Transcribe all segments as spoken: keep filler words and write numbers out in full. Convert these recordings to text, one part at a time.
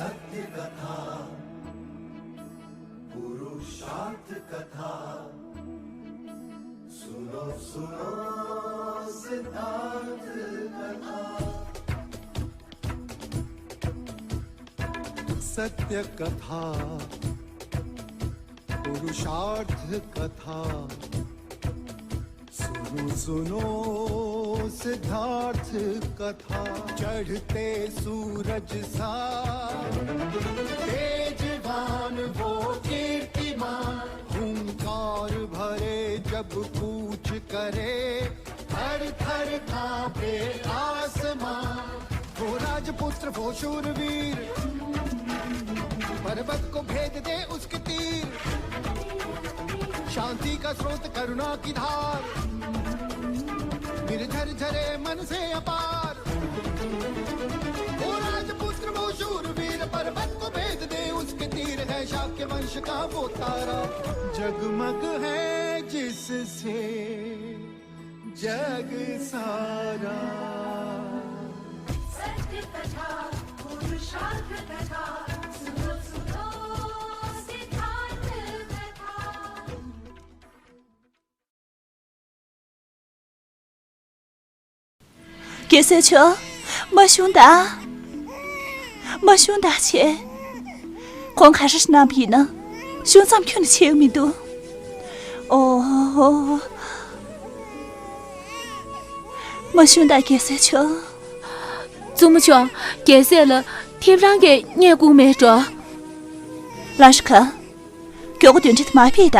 सत्य कथा, पुरुषार्थ कथा। सुनो, सुनो सिद्धार्थ कथा। सत्य कथा, पुरुषार्थ कथा। सुनो, सुनो सिद्धार्थ कथा। चढ़ते सूरज सा तेजवान वो कीर्तिमान, हुंकार भरे जब कूच करे, थर थर कांपे आसमां। वो राजपुत्र, वो शूरवीर, पर्वत को भेद दे उसके तीर। शांति का स्रोत, करुणा की धार, निर्झर झरे मन से अपार। वो राजपुत्र, वो शूरवीर, पर्वत को भेद दे उसके तीर। है शाक्य वंश का वो तारा, जगमग है जिससे जग सारा। सत्य कथा, पुरुषार्थ कथा, सुनो, सुनो सिद्धार्थ कथा। རྒྱལ་སྲས་མཆོག། མ་ཤོང་ད། མ་ཤོང་ད་བྱས། ཁོང་ག་རེ་གནང་བ་ཡིན་ན། ཤོང་ཙམ་ཁྱོན་ནས་བྱེད་ཡོད་མི་འདུག་ཨོ། མ་ཤོང་ད་རྒྱལ་སྲས་མཆོག། བཙུན་མོ་མཆོག། རྒྱལ་སྲས་ལ་ཐེབས་རང་གིས་བརྙས་བཀུར་མེད་འགྲོ། ལང་ཤི་ཁ། མགྱོགས་པོ་གདོན་འདྲེ་དེ་མར་ཕུད་ད།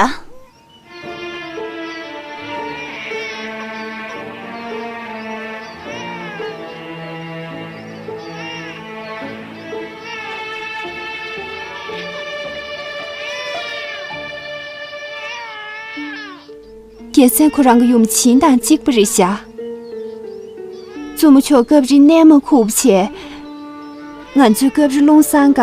རྒྱལ་མཚན་ཁོ་རང་གི་ཡུམ་བྱིན་དང་གཅིག་པ་རེད་ཤག་བཙུན་མོ་མཆོག་སྐབས་རེ་གནས་མ་ཁུག་པ་བྱས། ང་ཚོས་སྐབས་རེ་རླུང་སྲང་ག་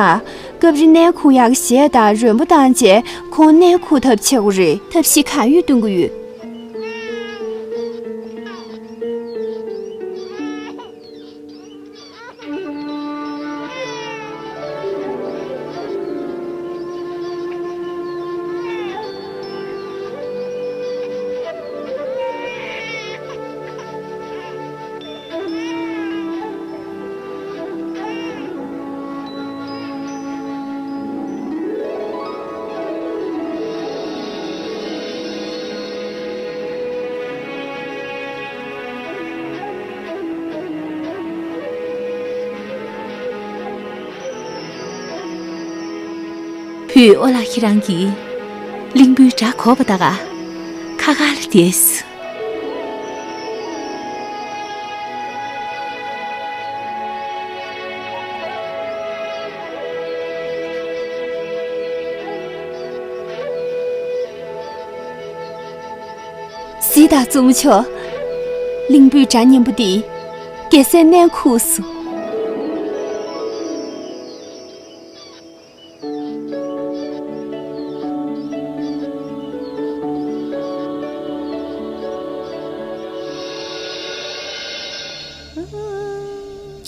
སྐབས་རེ་གནས་ཁུག་ཡག་གི་གཞས་དང་རོལ་མོ་བཏང་རྗེས་ཁོང་གནས་ཁུག་ཐབས་བྱེད་དགོས་རེད། ཐབས་ཤེས་གང་ཡོད་སྟོན་གྱི་ཡོད། བུས་ཨོ་ལགས་ཁྱེད་རང་གིས་གླིང་བུའི་སྒྲ་གོ་བ་ད་ག་ཁ་ཁ་ལ་བསྡད་སོང་། གཟིགས་དང་བཙུན་མོ་མཆོག་གླིང་བུའི་སྒྲ་སྙན་པོ་འདིས་རྒྱལ་སྲས་གནས་ཁུག་སོང་།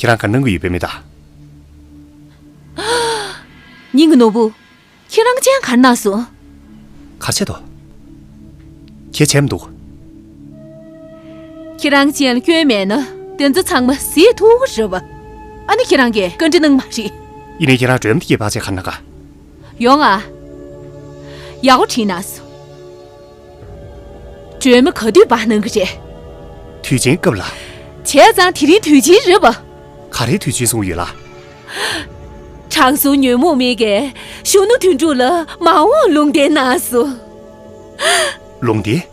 ཁྱེད་རང་ག་གནང་གི་ཡོད་པས་མི་ད། སྙིང་གི་ནོར་བུ། ཁྱེད་རང་ཅན་གར་ན་སོང་། གར་ཆེ་དོ། ཁྱེད་ཆེམ་འདུག་ཁྱེད་རང་ཅན་ལ་སྐྱོན་མེད་ན་དེ་ཚོ་ཚང་མ་ཟིག་ཐུག་གི་རེད་བ། ཨ་ནི་ཁྱེད་རང་གིས་བཀའ་འདྲི་གནང་མ་རེད། ཡིན་ནའི་ཁྱེད་རང་སྒྲོལ་མ་དེ་སྐྱེས་པ་ཆེ་གར་ན་ག་ཡོང་ཨ། ཡག་པོ་དྲིས་ན་སོང་། སྒྲོལ་མ་ག་དུས་པར་གནང་གི་རེད། དུས་ཆེན་སྐབས་ལ། བྱས་ཙང་དེ་རིང་དུས་ཆེན་རེད་བ། ག་རེའི་དུས་ཆེན་གསུངས་ཡོད་ལ། དྲང་སྲོང་ཉོན་མོངས་མི་གིས་གཞོན་ནུ་དོན་གྲུབ་ལ་མ་འོངས་ལུང་བསྟན་གནང་སོང་། ལུང་བསྟན།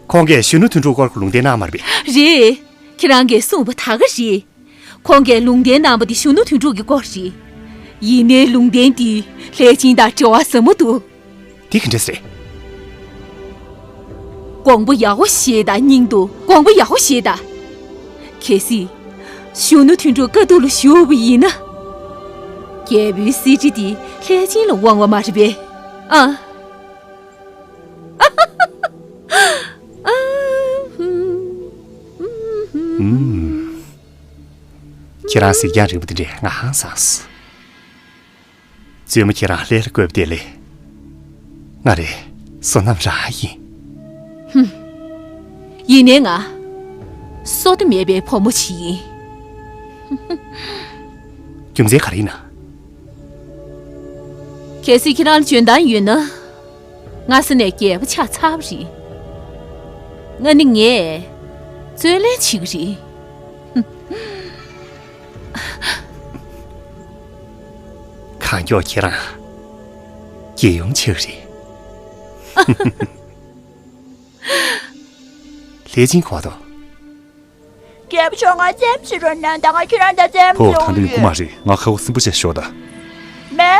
ཁོང་གིས་གཞོན་ནུ་དོན་གྲུབ་སྐོར་གྱི་ལུང་བསྟན་གནང་མ་རེད་པས། རེད། ཁྱེད་རང་གིས་གསུངས་པ་ད་ག་རེད། ཁོང་གིས་ལུང་བསྟན་གནང་པ་དེ་གཞོན་ནུ་དོན་གྲུབ་ཀྱི་སྐོར་རེད། ཡིན་ནའི་ལུང་བསྟན་འདི་ལྷས་བྱིན་དང་འབྲེལ་བ་ཟབ་མོ་འདུག་དེ་ག་འདྲས་རེད། དགོངས་པ་ཡག་པོ་བཞེས་དང་། སྙིང་དུ་དགོངས་པ་ཡག་པོ་བཞེས་དང་། གལ་སྲིད་གཞོན་ནུ་དོན་གྲུབ་དཀའ་སྡུག་ལ་ཞུགས་པ་ཡིན་ན། རྒྱལ་པོའི་གསེར་ཁྲི་དེ་ལྷས་བྱིན་ལ་དབང་བ་མ་རེད་པས། ཨ། ཨུམ། ཁྱེད་རང་གཟིགས་རྒྱང་རིང་པོ་དེ་འདྲས་ང་ཧང་སངས་སོང་། བཙུན་མོ་ཁྱེད་རང་ལས་ལ་བཀོད་པ་དེ་ལས། ང་རེ་བསོད་ནམས་རང་ཡིན། ཡིན་ནའི་ང་བསོད་བདེ་མེད་པའི་བུ་མོ་ཞིག་ཡིན། རྒྱུ་མཚན་ག་རེ་ཡིན་ན། གལ་སྲིད་ཁྱེད་རང་ལ་འཇོན་ཐང་ཡོད་ན། སྔ་ས་ནས་རྒྱལ་པོ་ཆགས་ཚར་བ་རེད། ང་ནི་ངས་བརྩོན་ལེན་བྱེད་ཀྱི་རེད། གང་མགྱོགས་ཁྱེད་རང་རྒྱལ་ཡུམ་ཆགས་རེད། ལྷས་སྦྱིན་གོ་དོ། རྒྱལ་པོ་མཆོག་ང་རྩེད་མོ་རྩེ་རོགས་གནང་དང་། ང་ཁྱེད་རང་དང་རྩེད་མོ་ཕོ་ད་རྩེ་ལྟ་ཡོང་གི་ཡོད་མ་རེད། ང་ཁ་བ་སིམ་པོ་བྱས་ཤོག་ད། མེ།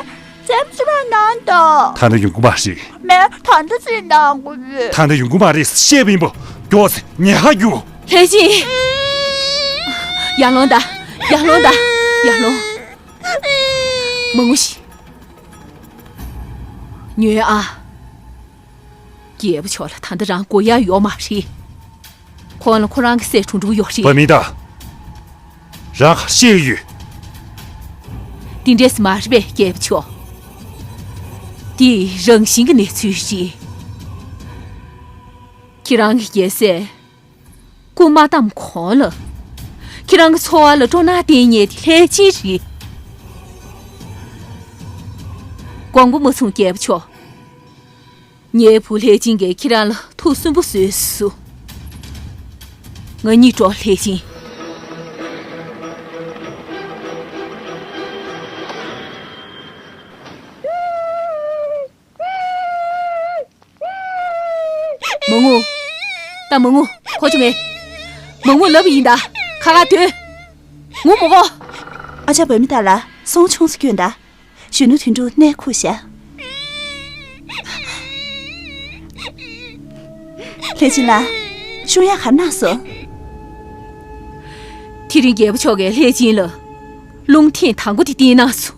རྩེད་མོ་རྩེ་རོགས་གནང་དང་། ད་ལྟ་ཡོང་གི་མ་རེད། མེ། ད་ལྟ་རྩེད་གནང་གི་ཡོད། ད་ལྟ་ཡོང་གི་མ་རེད་བཤད་པ་ཡིན་པ། མགྱོགས་སེ་ཉལ་ཁ་རྒྱུགས། ལྷས་སྦྱིན། ཡར་ལོངས་ད། ཡར་ལོངས་ད། ཡར་ལོངས། མ་ངུ་ཤིག་ཉོན་ཨ། རྒྱལ་པོ་མཆོག་ལ་ད་ལྟ་རང་དགོས་ཡ་ཡོད་མ་རེད། ཁོང་ལ་ཁོ་རང་གི་སྲས་དྲུང་དྲུང་ཡོད་རེད། བ་མི་ད། རང་ག་ཤེས་ཡོད། དེ་འདྲས་མ་རེད་པས་རྒྱལ་པོ་མཆོག་འདི་རང་བཞིན་གྱི་གནས་ཚུལ་རེད། ཁྱེད་རང་གི་རྒྱལ་སྲས་སྐུ་མ་བལྟམས་གོང་ལ། ཁྱེད་རང་གི་འཚོ་བ་ལ་སྤྲོ་སྣང་བསྟན་མཁན་དེ་ལྷས་སྦྱིན་རེད། དགོངས་པ་མ་ཚོམས་རྒྱལ་པོ་མཆོག་ངའི་བུ་ལྷས་སྦྱིན་གྱིས་ཁྱེད་རང་ལ་ཐུགས་སུན་པོ་བཟོས་སོང་། ང་གཉིད་འགྲོ་ལྷས་སྦྱིན། མ་ངུ། ད་མ་ངུ། གོ་བྱུང་ངས། མ་ངུ་ལབ་ཡིན་ད། ཁ་ཁ་སྡོད། ངུ་མ་གོ། ཨ་ཅག་བུད་མེད་དག་ལ་སོང་ཆུང་སུ་སྐྱོན་ད། གཞོན་ནུ་དོན་གྲུབ་གནས་ཁུག་བཞག་ལྷས་སྦྱིན་ལགས། ཤུང་ཡག་ག་གནང་སོང་། དེ་རིང་རྒྱལ་པོ་མཆོག་གིས་ལྷས་སྦྱིན་ལ་རླུང་ཐེངས་དང་པོ་དེ་བསྟན་གནང་སོང་།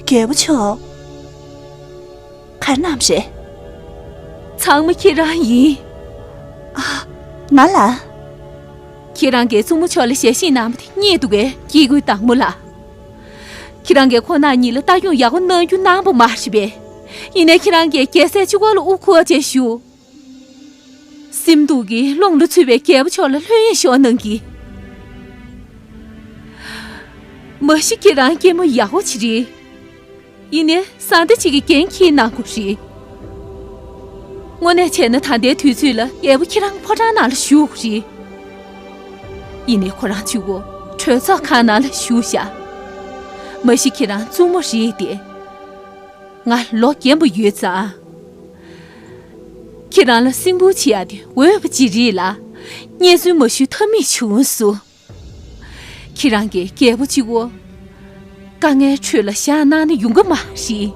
རྒྱལ་པོ་མཆོག་ག་རེ་གནང་བ་རེད། ཚང་མ་ཁྱེད་རང་ཡིན། ཨ། ང་ལ། ཁྱེད་རང་གིས་བཙུན་མོ་མཆོག་ལ་ཞལ་བཞེས་གནང་བ་དེ་རྙེད་འདུག་གས། སྐྱེ་དགུའི་བདག་མོ་ལགས། ཁྱེད་རང་གིས་ཁོང་རྣམ་གཉིས་ལ་ལྟ་སྐྱོང་ཡག་པོ་གནང་རྒྱུ་གནང་བ་མ་རེད་པས། ཡིན་ནའི་ཁྱེད་རང་གིས་རྒྱལ་སྲས་གཅིག་པོ་ལ་དབུ་འཁོར་བྱས་བཞུགས། སེམས་སྡུག་གིས་རླུང་ལ་ཚུད་པའི་རྒྱལ་པོ་མཆོག་ལ་ལྷོད་གཡེང་ཤོར་གནང་གི། མ་གཞི་ཁྱེད་རང་སྐྱེས་མ་ཡག་པོ་ཅིག་རེད། ཡིན་ནའི་བཟའ་ཟླ་གཅིག་གིས་འགན་འཁྱེར་གནང་དགོས་རེད། དངོས་གནས་བྱས་ན་ད་ལྟའི་དུས་ཚོད་ལ་རྒྱལ་པོ་ཁྱེད་རང་ཕོ་བྲང་ནང་ལ་བཞུགས་དགོས་རེད། ཡིན་ནའི་ཁོ་རང་གཅིག་པོ་གྲོས་ཚོགས་ཁང་ནང་ལ་བཞུགས་བཞག་མ་གཞི་ཁྱེད་རང་བཙུན་མོ་རེད་དེ། ང་ལོ་རྒན་པོ་ཡོད་ཙང་། ཁྱེད་རང་ལ་སེམས་ཁུར་བྱེད་ཡག་དེ་འོས་པ་ཅིག་རེད་ལ། སྙན་སེང་མ་ཞུས་ཐབས་མེད་བྱུང་སོང་། ཁྱེད་རང་གིས་རྒྱལ་པོ་གཅིག་པོ་དཀའ་ངལ་ཁྲོད་ལ་བཞག་གནང་ན་ཡོང་གི་མ་རེད།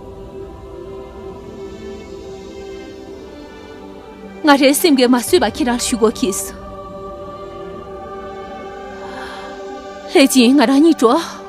ང་རའི་སེམས་ཀྱིས་མ་བཟོད་པ་ཁྱེད་རང་ལ་ཞུ་དགོས་ཁེལ་སོང་། ལྷས་སྦྱིན། ང་རང་གཉིད་འགྲོ།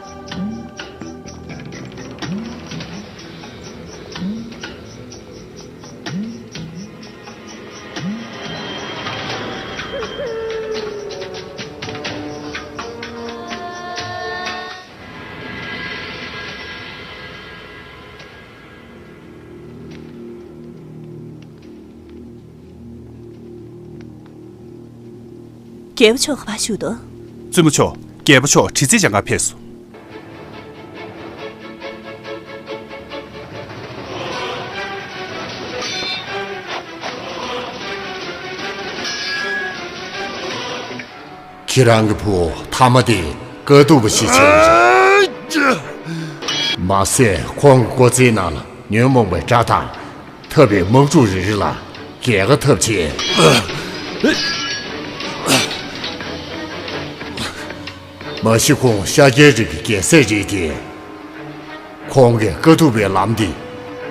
རྒྱལ་པོ་མཆོག་ག་པར་བཞུགས་འདུག་བཙུན་མོ་མཆོག་རྒྱལ་པོ་མཆོག་དྲི་རྩད་བྱ་གར་ཕེབས་སོང་། ཁྱེད་རང་གི་བུ་མཐའ་མ་དེ་དཀའ་སྡུག་པ་ཞིག་བྱུང་རེད། མ་ཟད་ཁོང་གི་སྐུ་ཚེའི་ནང་ལ་ཉོན་མོངས་པའི་དགྲ་དང་། འཐབ་པའི་དམག་འཁྲུག་རེ་རེ་ལ་རྒྱལ་ཁ་ཐོབ་བྱས། མ་གཞི་ཁོང་ཤཱཀྱའི་རིགས་ཀྱི་རྒྱལ་སྲས་རེད་དེ། ཁོང་གིས་དཀའ་ཐུབ་པའི་ལམ་འདི་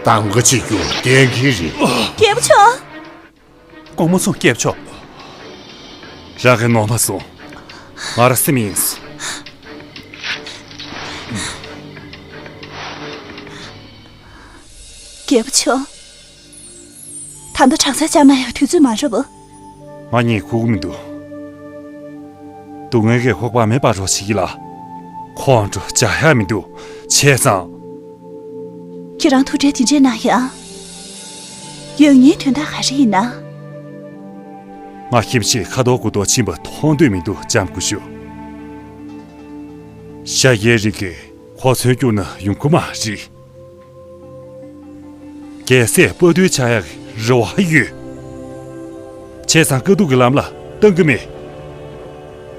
གདམ་ག་བྱེད་རྒྱུ་གཏན་འཁེལ་རེད། རྒྱལ་པོ་མཆོག་དགོངས་མ་ཚོམས་རྒྱལ་པོ་མཆོག་རང་གིས་ནོར་མ་སོང་། ང་རང་སེམས་ཡེངས་སོང་། རྒྱལ་པོ་མཆོག་ད་ལྟ་དྲག་རྩལ་སྦྱང་ན་ཡང་དུས་ཚོད་མ་འགྲོ་བོ། ང་གཉིད་ཁུག་གི་མི་འདུག་སྡུག་བསྔལ་གྱི་ཧུག་པ་མེད་པ་རོ་བྱེད་ཀྱི་ལ། ཁོང་ཁྲོ་རྒྱག་ཡ་མི་འདུག་བྱས་ཙང་། ཁྱེད་རང་ཐུགས་ཁྲལ་དེ་འདྲས་གནང་ཡ། ཡང་ངའི་དོན་དག་ག་རེ་ཡིན་ན། ང་ཁྱིམ་ཆས་ཁ་དོག་དགུ་དོག་ཕྱིན་པ་མཐོང་འདོད་མི་འདུག་ལྕམ་སྐུ་ཞབས། ཤ་ཡའི་རིགས་ཀྱིས་གོ་མཚོན་བསྐྱུར་ན་ཡོང་གི་མ་རེད། རྒྱལ་སྲས་དཔའ་རྟུལ་ཆགས་ཡག་རེ་བ་ཡོད། བྱས་ཙང་དཀའ་སྡུག་གི་ལམ་ལ་བཏང་གི་མེད།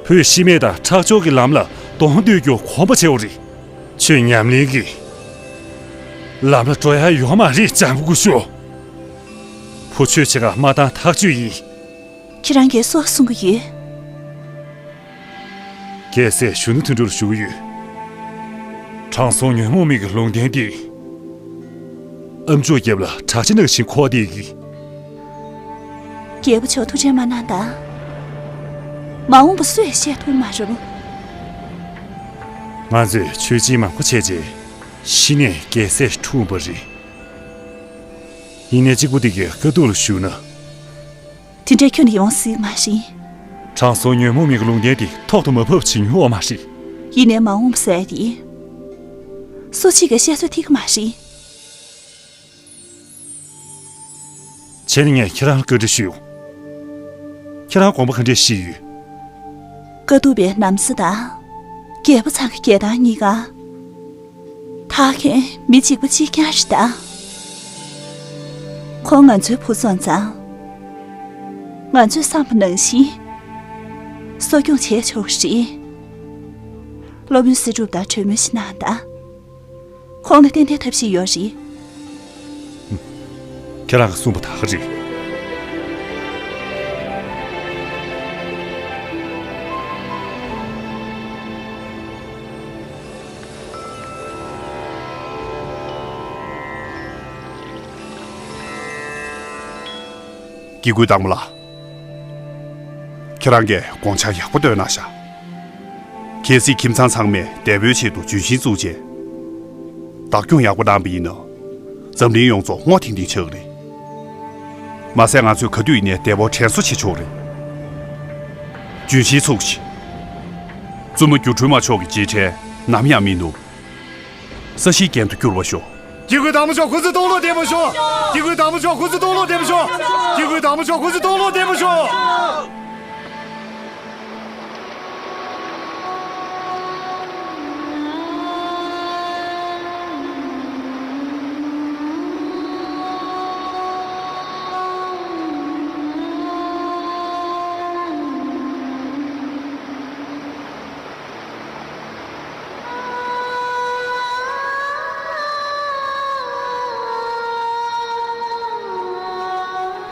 བོད་ཤི་རྨས་དང་ཁྲག་སྦྱོར་གྱི་ལམ་ལ་གདོང་གཏོད་རྒྱུ་གོམ་པ་བྱེད་འོ་རེད། ཆོས་ཉམས་ལེན་གྱི་ལམ་ལ་འགྲོ་ཡ་ཡོད་མ་རེད། ལྕམ་སྐུ་ཞབས། བུ་ཆོས་བྱེད་ག་མ་བཏང་ཐག་ཆོད་ཡིན། ཁྱེད་རང་གིས་སུ་གསུང་གི་ཡོད། རྒྱལ་སྲས་གཞོན་ནུ་དོན་གྲུབ་ལ་ཞུ་གི་ཡོད། དྲང་སྲོང་ཉོན་མོངས་མི་གི་ལུང་བསྟན་དེ། ཨ་མཆོག་རྒྱབ་ལ་བྲག་ཅ་ནང་བཞིན་ཁོག་བསྡད་ཀྱི། རྒྱལ་པོ་མཆོག་ཐུགས་ཁྲལ་མ་གནང་དང་། མ་འོངས་པ་སུས་ཤེས་ཐུབ་མ་རེད། ང་ཚོས་ཆོས་སྦྱིན་མང་པོ་བྱས་རྗེས་ཤི་ནས་རྒྱལ་སྲས་འཁྲུངས་པ་རེད། ཡིན་ནའི་གཅིག་པུ་དེ་གའི་དཀའ་སྡུག་ལ་ཞུགས་ན། དེ་འདྲའི་ཁྱོན་ནས་ཡོང་སྲིད་མ་རེད། དྲང་སྲོང་ཉོན་མོངས་མི་གི་ལུང་བསྟན་དེ་ཐོག་ཏུ་མ་བབས་བྱེད་མྱོང་བ་མ་རེད། ཡིན་ནའི་མ་འོངས་པ་ཟེར་དེ། སུ་གཅིག་གིས་བཤད་ཚོད་ཐིག་གི་མ་རེད། བྱས་ན་ངས་ཁྱེད་རང་ལ་བཀའ་འདྲི་ཞུ། ཁྱེད་རང་དགོངས་པ་ག་འདྲས་བཞེས་ཡོད། དཀའ་སྡུག་པའི་ན་བཟའ་དང་། རྒྱལ་པོ་ཚང་གི་རྒྱལ་ཐང་གཉིས་ཀ། ཐར་མཁན་མི་གཅིག་པ་གཅིག་རྐྱང་རེད་ད། ཁོང་ང་ཚོའི་བུ་སོང་ཙང་། ང་ཚོས་བསམ་པ་ནང་བཞིན། གསོ་སྐྱོང་བྱས་ཆོག་རེད། སློབ་དཔོན་སྲིད་སྒྲུབ་དང་གྲོས་མོལ་ཞིག་གནང་དང་། ཁོང་ལ་ཏན་ཏན་ཐབས་ཤེས་ཡོད་རེད། ཁྱེད་རང་གིས་གསུངས་པ་ད་ག་རེད། དགེ་བསྐོས་དར་མོ་ལགས། ཁྱེད་རང་གིས་དགོངས་འཆར་ཡག་པོ་བཏོན་གནང་ཤག་གལ་སྲིད་ཁྱིམ་ཚང་ཚང་མས་འདས་པོའི་ཆེད་དུ་ལྗོན་ཤིང་བཙུགས་རྗེས། བདག་སྐྱོང་ཡག་པོ་གནང་བ་ཡིན་ན། འཛམ་གླིང་ཡོངས་རྫོགས་སྔོ་ཐིང་ཐིང་ཆགས་ཀྱི་རེད། མ་ཟད་ང་ཚོས་ག་དུས་ཡིན་ནའི་འདས་པོར་དྲན་གསོ་བྱེད་ཆོག་རེད། ལྗོན་ཤིང་ཚུགས་ཤིག་བཙུན་མོ་སྒྱུ་འཕྲུལ་མ་མཆོག་གི་རྗེས་དྲན་ནམ་ཡང་མི་ནུབ། ས་གཞིའི་རྒྱན་དུ་འགྱུར་བར་ཤོག་དགེ་བསྐོས་དར་མོ་མཆོག་སྐུ་ཚེ་སྟོང་ལོག་བརྟན་པར་ཤོག་དགེ་བསྐོས་དར་མོ་མཆོག་སྐུ་ཚེ་སྟོང་ལོག་བརྟན་པར་ཤོག་དགེ་བསྐོས་དར་མོ་མཆོག་སྐུ་ཚེ་སྟོང་ལོག་བརྟན་པར་ཤོག་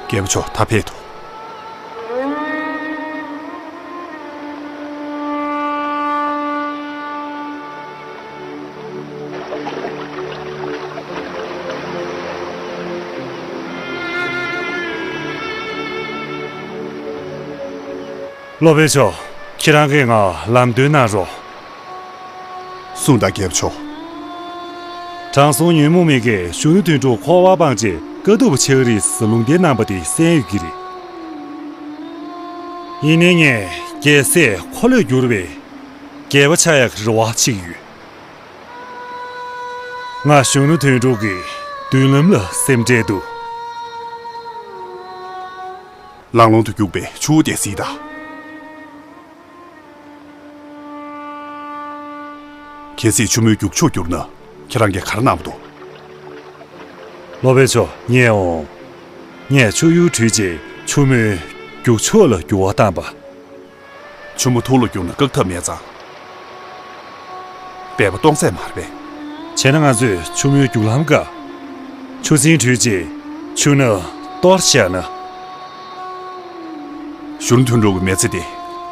རྒྱལ་པོ་མཆོག་ད་ཕེབས་ཐུབ། སློབ་དཔོན་མཆོག་ཁྱེད་རང་གིས་ང་ལམ་སྟོན་གནང་རོགས། གསུངས་དང་རྒྱལ་པོ་མཆོག་དྲང་སྲོང་ཉོན་མོངས་མི་གིས་གཞོན་ནུ་དོན་གྲུབ་འཁོར་བ་སྤངས་རྗེས་དཀའ་སྡུག་པ་ཆགས་ཀྱི་རེད་ཟེར་ལུང་བསྟན་གནང་པ་དེ་གསན་ཡོད་ཀྱི་རེད། ཡིན་ནའི་ངས་རྒྱལ་སྲས་འཁོར་ལོས་བསྒྱུར་བའི་རྒྱལ་པོ་ཆགས་ཡག་གི་རེ་བ་བྱེད་ཀྱི་ཡོད། ང་གཞོན་ནུ་དོན་གྲུབ་ཀྱི་མདུན་ལམ་ལ་སེམས་ཁྲལ་འདུག་ལང་ལོང་དུ་རྒྱུག་པའི་ཆུ་བོ་དེ་གཟིགས་དང་། གལ་སྲིད་ཆུ་མོའི་རྒྱུག་ཕྱོགས་བསྒྱུར་ན་ཁྱེད་རང་གིས་ག་རེ་གནང་བ་འདུག་སློབ་དཔོན་མཆོག་ཉན་འོང་། ངས་ཆུ་ཡུར་བྲུས་རྗེས་ཆུ་མོའི་རྒྱུག་ཕྱོགས་ལ་འགྱུར་བ་བཏང་པ། ཆུ་མོ་ཐུར་ལ་རྒྱུག་ན་བཀག་ཐབས་མེད་ཙང་། འབད་པ་སྟོང་ཟད་མ་རེད་པས། བྱས་ན་ང་ཚོས་ཆུ་མོའི་རྒྱུག་ལམ་བཀག་ཆུ་རྫིང་བྲུས་རྗེས་ཆུ་སྣ་གཏོར་བཞག་ན། གཞོན་ནུ་དོན་གྲུབ་ཀྱི་མི་ཚེ་དེ་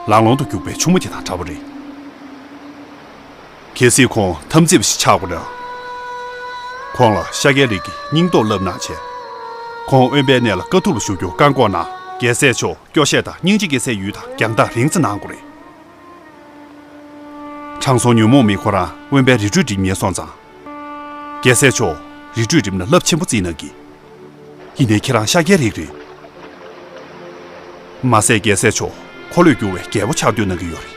ལང་ལོང་དུ་རྒྱུག་པའི་ཆུ་མོ་དེ་དང་འདྲ་བོ་རེད། གལ་སྲིད་ཁོང་འཐབ་འཛིང་པ་ཞིག་ཆགས་པ་ན། ཁོང་ལ་ཤཱཀྱའི་རིགས་ཀྱི་སྙིང་སྟོབས་བསླབ་གནང་བྱས། ཁོང་དབེན་པའི་གནས་ལ་དཀའ་ཐུབ་ལ་བཞུགས་རྒྱུར་བཀག་འགོག་གནང་། རྒྱལ་སྲས་མཆོག་སྐྱོ་ཤས་དང་སྙིང་རྗེ་སྐྱེ་སའི་ཡུལ་དང་རྒྱང་ཐག་རིང་ཙམ་གནང་དགོས་རེད། དྲང་སྲོང་ཉོན་མོངས་མི་ཁོ་རང་དབེན་པའི་རི་ཁྲོད་འགྲིམ་ཉེ་སོང་ཙང་། རྒྱལ་སྲས་མཆོག་རི་ཁྲོད་འགྲིམ་ན་རླབས་ཆེན་པོ་བརྩིས་གནང་གི། ཡིན་ནའི་ཁྱེད་རང་ཤཱཀྱའི་རིགས་རེད། མ་ཟད་རྒྱལ་སྲས་མཆོག་འཁོར་ལོས་བསྒྱུར་བའི་རྒྱལ་པོ་ཆགས་འདོད་གནང་གི་ཡོད་རེད།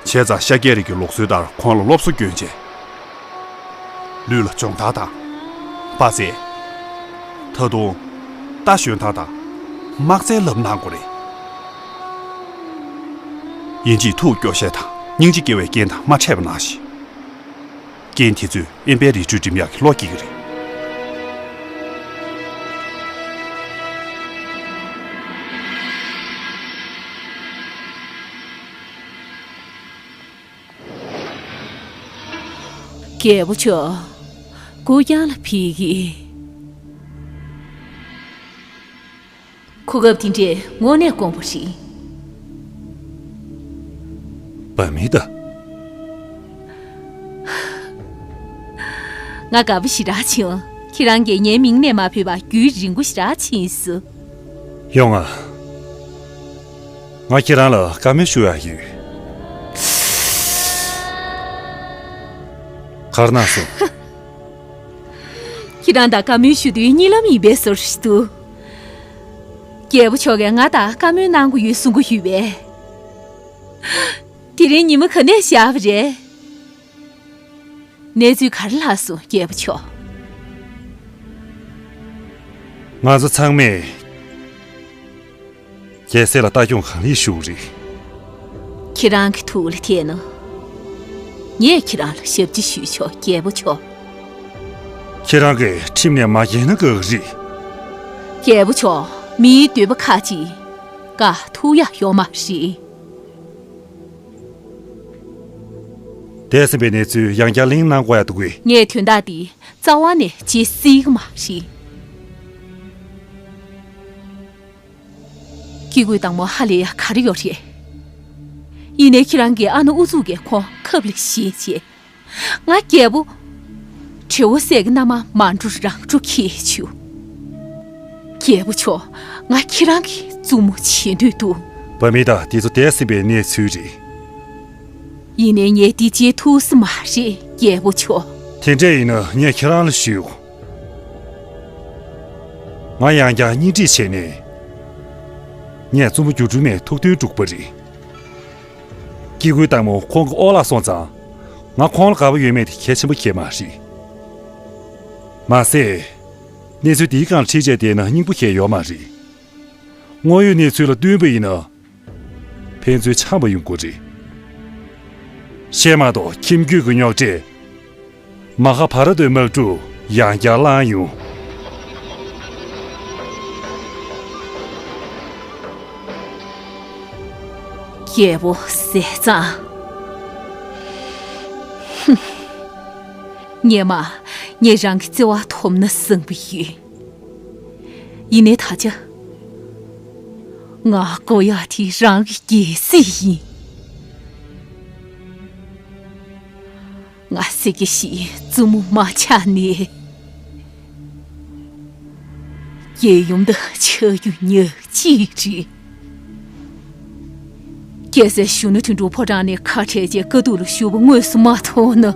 བྱས་ཙང་ཤཱཀྱའི་རིགས་ཀྱི་ལུགས་སྲོལ་ལྟར་ཁོང་ལ་སློབ་གསོ་བསྐྱོན་རྗེས། ལུས་ལ་སྦྱོང་བརྡར་དང་། དཔའ་རྩལ། ད་དུང་། རྟ་ཞོན་སྟངས་དང་། དམག་རྩལ་བསླབ་གནང་དགོས་རེད། ཡིན་གཅིག་ཐུགས་སྐྱོ་ཤས་དང་སྙིང་རྗེ་སྐྱེ་བའི་རྐྱེན་དང་མ་འཕྲད་པ་གནང་ཞིག་རྐྱེན་དེ་ཚོས་དབེན་པའི་རི་ཁྲོད་འགྲིམ་ཡག་གི་བློ་སྐྱེ་གི་རེད། རྒྱལ་པོ་མཆོག་གུ་ཡངས་ལ་ཕེབས་ཀྱིས། གོ་སྐབས་དེ་འདྲས་དངོས་གནས་དཀོན་པོ་རེད། བ་མི་ད། ང་དགའ་པོ་ཞེ་དྲག་བྱུང་། ཁྱེད་རང་གིས་ངའི་མིང་ནས་མ་བོས་པ་རྒྱུན་རིང་པོ་ཞེ་དྲག་ཕྱིན་སོང་། ཡོང་ང་། ང་ཁྱེད་རང་ལ་བཀའ་མོལ་ཞུ་ཡག་ཡོད། ག་རེ་གནང་སོང་། ཁྱེད་རང་དང་བཀའ་མོལ་ཞུ་དུས་གཉིད་ལམ་ཡིན་པའི་བཟོ་འདྲ་ཞིག་འདུག་རྒྱལ་པོ་མཆོག་གིས་ང་དང་བཀའ་མོལ་གནང་དགོས་ཡོད་གསུང་གི་ཡོད་པས། དེ་རིང་ཉི་མ་ག་ནས་ཤར་བ་རེད། གནས་ཚུལ་ག་རེ་ལྷག་སོང་རྒྱལ་པོ་མཆོག་ང་ཚོ་ཚང་མས་རྒྱལ་སྲས་ལ་ལྟ་སྐྱོང་གང་ལེགས་ཞུ་གི་རེད། ཁྱེད་རང་གི་ཐུགས་ལ་ཐེག་ན། ངས་ཁྱེད་རང་ལ་ཞབས་ཕྱི་ཞུས་ཆོག་རྒྱལ་པོ་མཆོག་ཁྱེད་རང་གིས་ཁྲིམས་ནས་མ་འགལ་ན་དགའ་གི་རེད། རྒྱལ་པོ་མཆོག་མིའི་འདོད་པ་ཁ་ཅིག་དགའ་ཐུབ་ཡག་ཡོད་མ་རེད། འདས་ཟིན་པའི་གནས་ཚུལ་ཡང་བསྐྱར་གླེང་གནང་དགོས་ཡག་འདུག་གས། ངས་དོན་དག་འདི་རྩ་བ་ནས་བརྗེད་སྲིད་ཀྱི་མ་རེད། སྐྱེ་དགུའི་བདག་མོ་ཧ་ལས་ཡག་ག་རེ་ཡོད་རེད། ཡིན་ནའི་ཁྱེད་རང་གིས་ཨ་ནུ་ཨུ་ཚུགས་ཀྱིས་ཁོང་ཁབ་ལ་བཞེས་བྱས། ང་རྒྱལ་པོ། བྲེ་བོ་སྲས་ཀྱི་མནའ་མ་མ་འགྲོ་རང་འགྲོ་ཁྱེད་ཆུ། རྒྱལ་པོ་མཆོག་ང་ཁྱེད་རང་གི་བཙུན་མོ་བྱེད་འདོད་འདུག་བ་མི་དང་དེ་ཚོ་འདས་ཟིན་པའི་གནས་ཚུལ་རེད། ཡིན་ནའི་ངས་འདི་བྱེད་ཐུབ་ས་མ་རེད་རྒྱལ་པོ་མཆོག་དེ་འདྲ་ཡིན་ན་ངས་ཁྱེད་རང་ལ་ཞུ། ང་ཡང་བསྐྱར་གཉེན་སྒྲིག་བྱས་ནས། ངས་བཙུན་མོ་སྒྱུ་འཕྲུལ་མའི་ཐུགས་འདུན་བསྒྲུབས་པ་རེད། སྐྱེ་དགུའི་བདག་མོ་ཁོང་གི་འོག་ལ་སོང་ཙང་། ང་ཁོང་ལ་དགའ་པོ་ཡོད་མེད་དེ་གལ་ཆེན་པོ་གང་ཡང་མ་རེད། མ་ཟད། གནས་ཚུལ་འདིའི་སྒང་ལ་ཁྲིད་བྱས་བསྡད་ན་སྙིང་པོ་གང་ཡང་ཡོད་མ་རེད། དངོས་ཡོད་གནས་ཚུལ་ལ་བསྟུན་པ་ཡིན་ན། ཕན་ཚུན་འཆམ་པོ་ཡོང་གི་རེད། བཤད་མ་གཏོགས་ཁྱིམ་རྒྱུད་ཀྱི་རྙོག་དྲ། མ་ཧཱ་བྷ་ར་ཏའི་དམག་འཁྲུག་ཡང་བསྐྱར་ལངས་ཡོང་། རྒྱལ་པོ་ཟས་གཙང་། ཧུམ། སྔོན་མ་ངས་རང་གི་བརྩེ་བ་ཐོབ་ན་བསམ་པ་ཡོད། ཡིན་ནའི་ད་ཆ། ང་དགོས་ཡག་དེ་རང་གི་རྒྱལ་སྲིད་ཡིན། ང་སྲས་ཀྱི་ཞིག་བཙུན་མོ་མ་ཆགས་ནས། རྒྱལ་ཡུམ་དང་ཆགས་རྒྱུ་ཉག་གཅིག་རེད། རྒྱལ་སྲས་གཞོན་ནུ་དོན་གྲུབ་ཕོ་བྲང་ནས་ཁ་བྲལ་རྗེས་དཀའ་སྡུག་ལ་ཞུགས་པ་དངོས་སུ་མ་མཐོང་ན།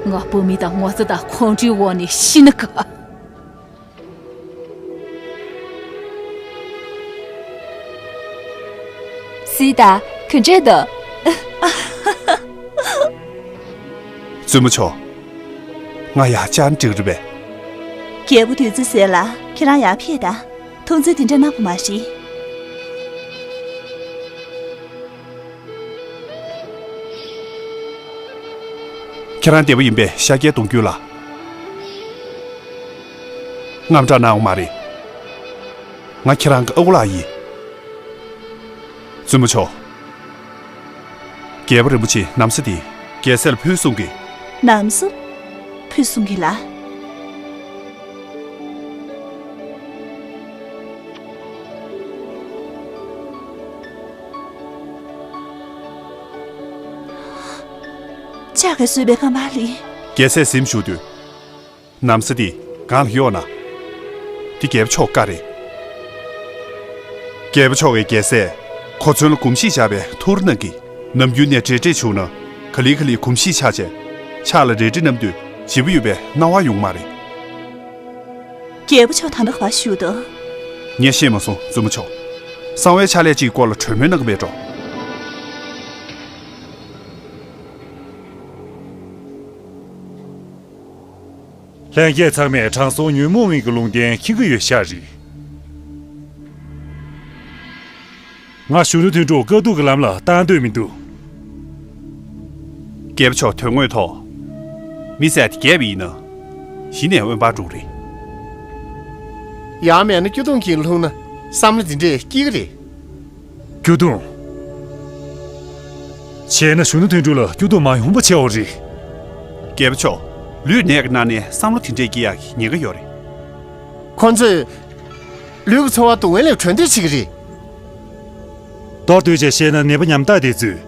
ང་བུད་མེད་དང་ངོ་ཚ་དང་ཁོང་ཁྲོའི་འོག་ནས་ཤི་ན་དགའ། སི་ཏཱ། ག་འདྲས་འདུག་བཙུན་མོ་མཆོག་ང་ཡར་བཅར་ན་འགྲིག་རེད་པས། རྒྱལ་པོ་དུས་ཚོད་ཟད་ལ་ཁྱེད་རང་ཡར་ཕེབས་དང་། མཐོང་ཚུལ་དེ་འདྲ་གནང་བ་མ་རེད། ཁྱེད་རང་བདེ་པོ་ཡིན་པས་ཤར་རྒྱག་གཏོང་རྒྱུ་ལ། དངངས་སྐྲག་གནང་དགོས་མ་རེད། ང་ཁྱེད་རང་གི་ཨ་ཁུ་ལགས་ཡིན། བཙུན་མོ་མཆོག་རྒྱལ་པོ་རིན་པོ་ཆེས་ན་བཟའ་འདི་རྒྱལ་སྲས་ལ་ཕུལ་གསུང་གི། ན་བཟའ་ཕུལ་གསུང་གི་ལ། ལྕགས་ཀྱིས་བཟོས་པའི་ཀ་མ་ལི། རྒྱལ་སྲས་གཟིམ་བཞུགས་དུས། ན་བཟའ་འདི་སྒང་ལ་གཡོགས་ན། འདི་རྒྱལ་པོ་མཆོག་བཀའ་རེད། རྒྱལ་པོ་མཆོག་གིས་རྒྱལ་སྲས་གོ་མཚོན་ལ་གོམས་གཤིས་བཞག་པའི་ཐུགས་གནང་གིས། ནམ་རྒྱུན་ནས་འབྲེལ་འདྲིས་བྱུང་ན་ག་ལེ་ག་ལེ་གོམས་གཤིས་ཆགས་བྱས། ཕྱག་ལ་རལ་གྲི་བསྣམས་དུས་བརྗེ་པོ་ཡོད་པའི་སྣང་བ་ཡོང་མ་རེད། རྒྱལ་པོ་མཆོག་ད་ལྟ་ག་པར་བཞུགས་འདུག་ངས་ཤེས་མ་སོང་བཙུན་མོ་མཆོག་གསང་བའི་ཕྱག་ལས་ཅིག་སྐོར་ལ་གྲོས་མོལ་གནང་གི་མེད་འགྲོ། ལྷན་རྒྱས་ཚང་མས་དྲང་སྲོང་ཉོན་མོངས་མིན་གྱི་ལུང་བསྟན་མཁྱེན་གྱི་ཡོད་ཤག་རེད། ང་གཞོན་ནུ་དོན་གྲུབ་དཀའ་སྡུག་གི་ལམ་ལ་བཏང་འདོད་མི་འདུག་རྒྱལ་པོ་མཆོག་དོན་དངོས་ཐོག་མི་ཟེར་དེ་རྒྱལ་པོ་ཡིན་ན་གཞི་ནས་དབེན་པར་འགྲོ་གི་རེད། ཡང་མེད་ན་སྐྱོ་གདུང་གིས་ལྷུང་ན་བསམ་བློ་དེ་འདྲས་སྐྱེ་གི་རེད། སྐྱོ་གདུང་། བྱས་ན་གཞོན་ནུ་དོན་གྲུབ་ལ་སྐྱོ་གདུང་མ་ཡོང་བ་བྱེད་འོ་རེད། རྒྱལ་པོ་མཆོག་ལུས་ནད་ཀྱི་སྣ་ནས་བསམ་བློ་དེ་འདྲས་སྐྱེ་ཡག་གི་ཉེན་ཁ་ཡོད་རེད། ཁོ་ཚོས་ལུས་ཀྱི་ཚོར་བ་སྡུག་བསྔལ་ལས་གྲོལ་འདོད་བྱེད་ཀྱི་རེད། མདོར་བསྡུས་བྱས་བཤད་ན་ནད་པ་ཉམ་ཐག་དེ་ཚོས་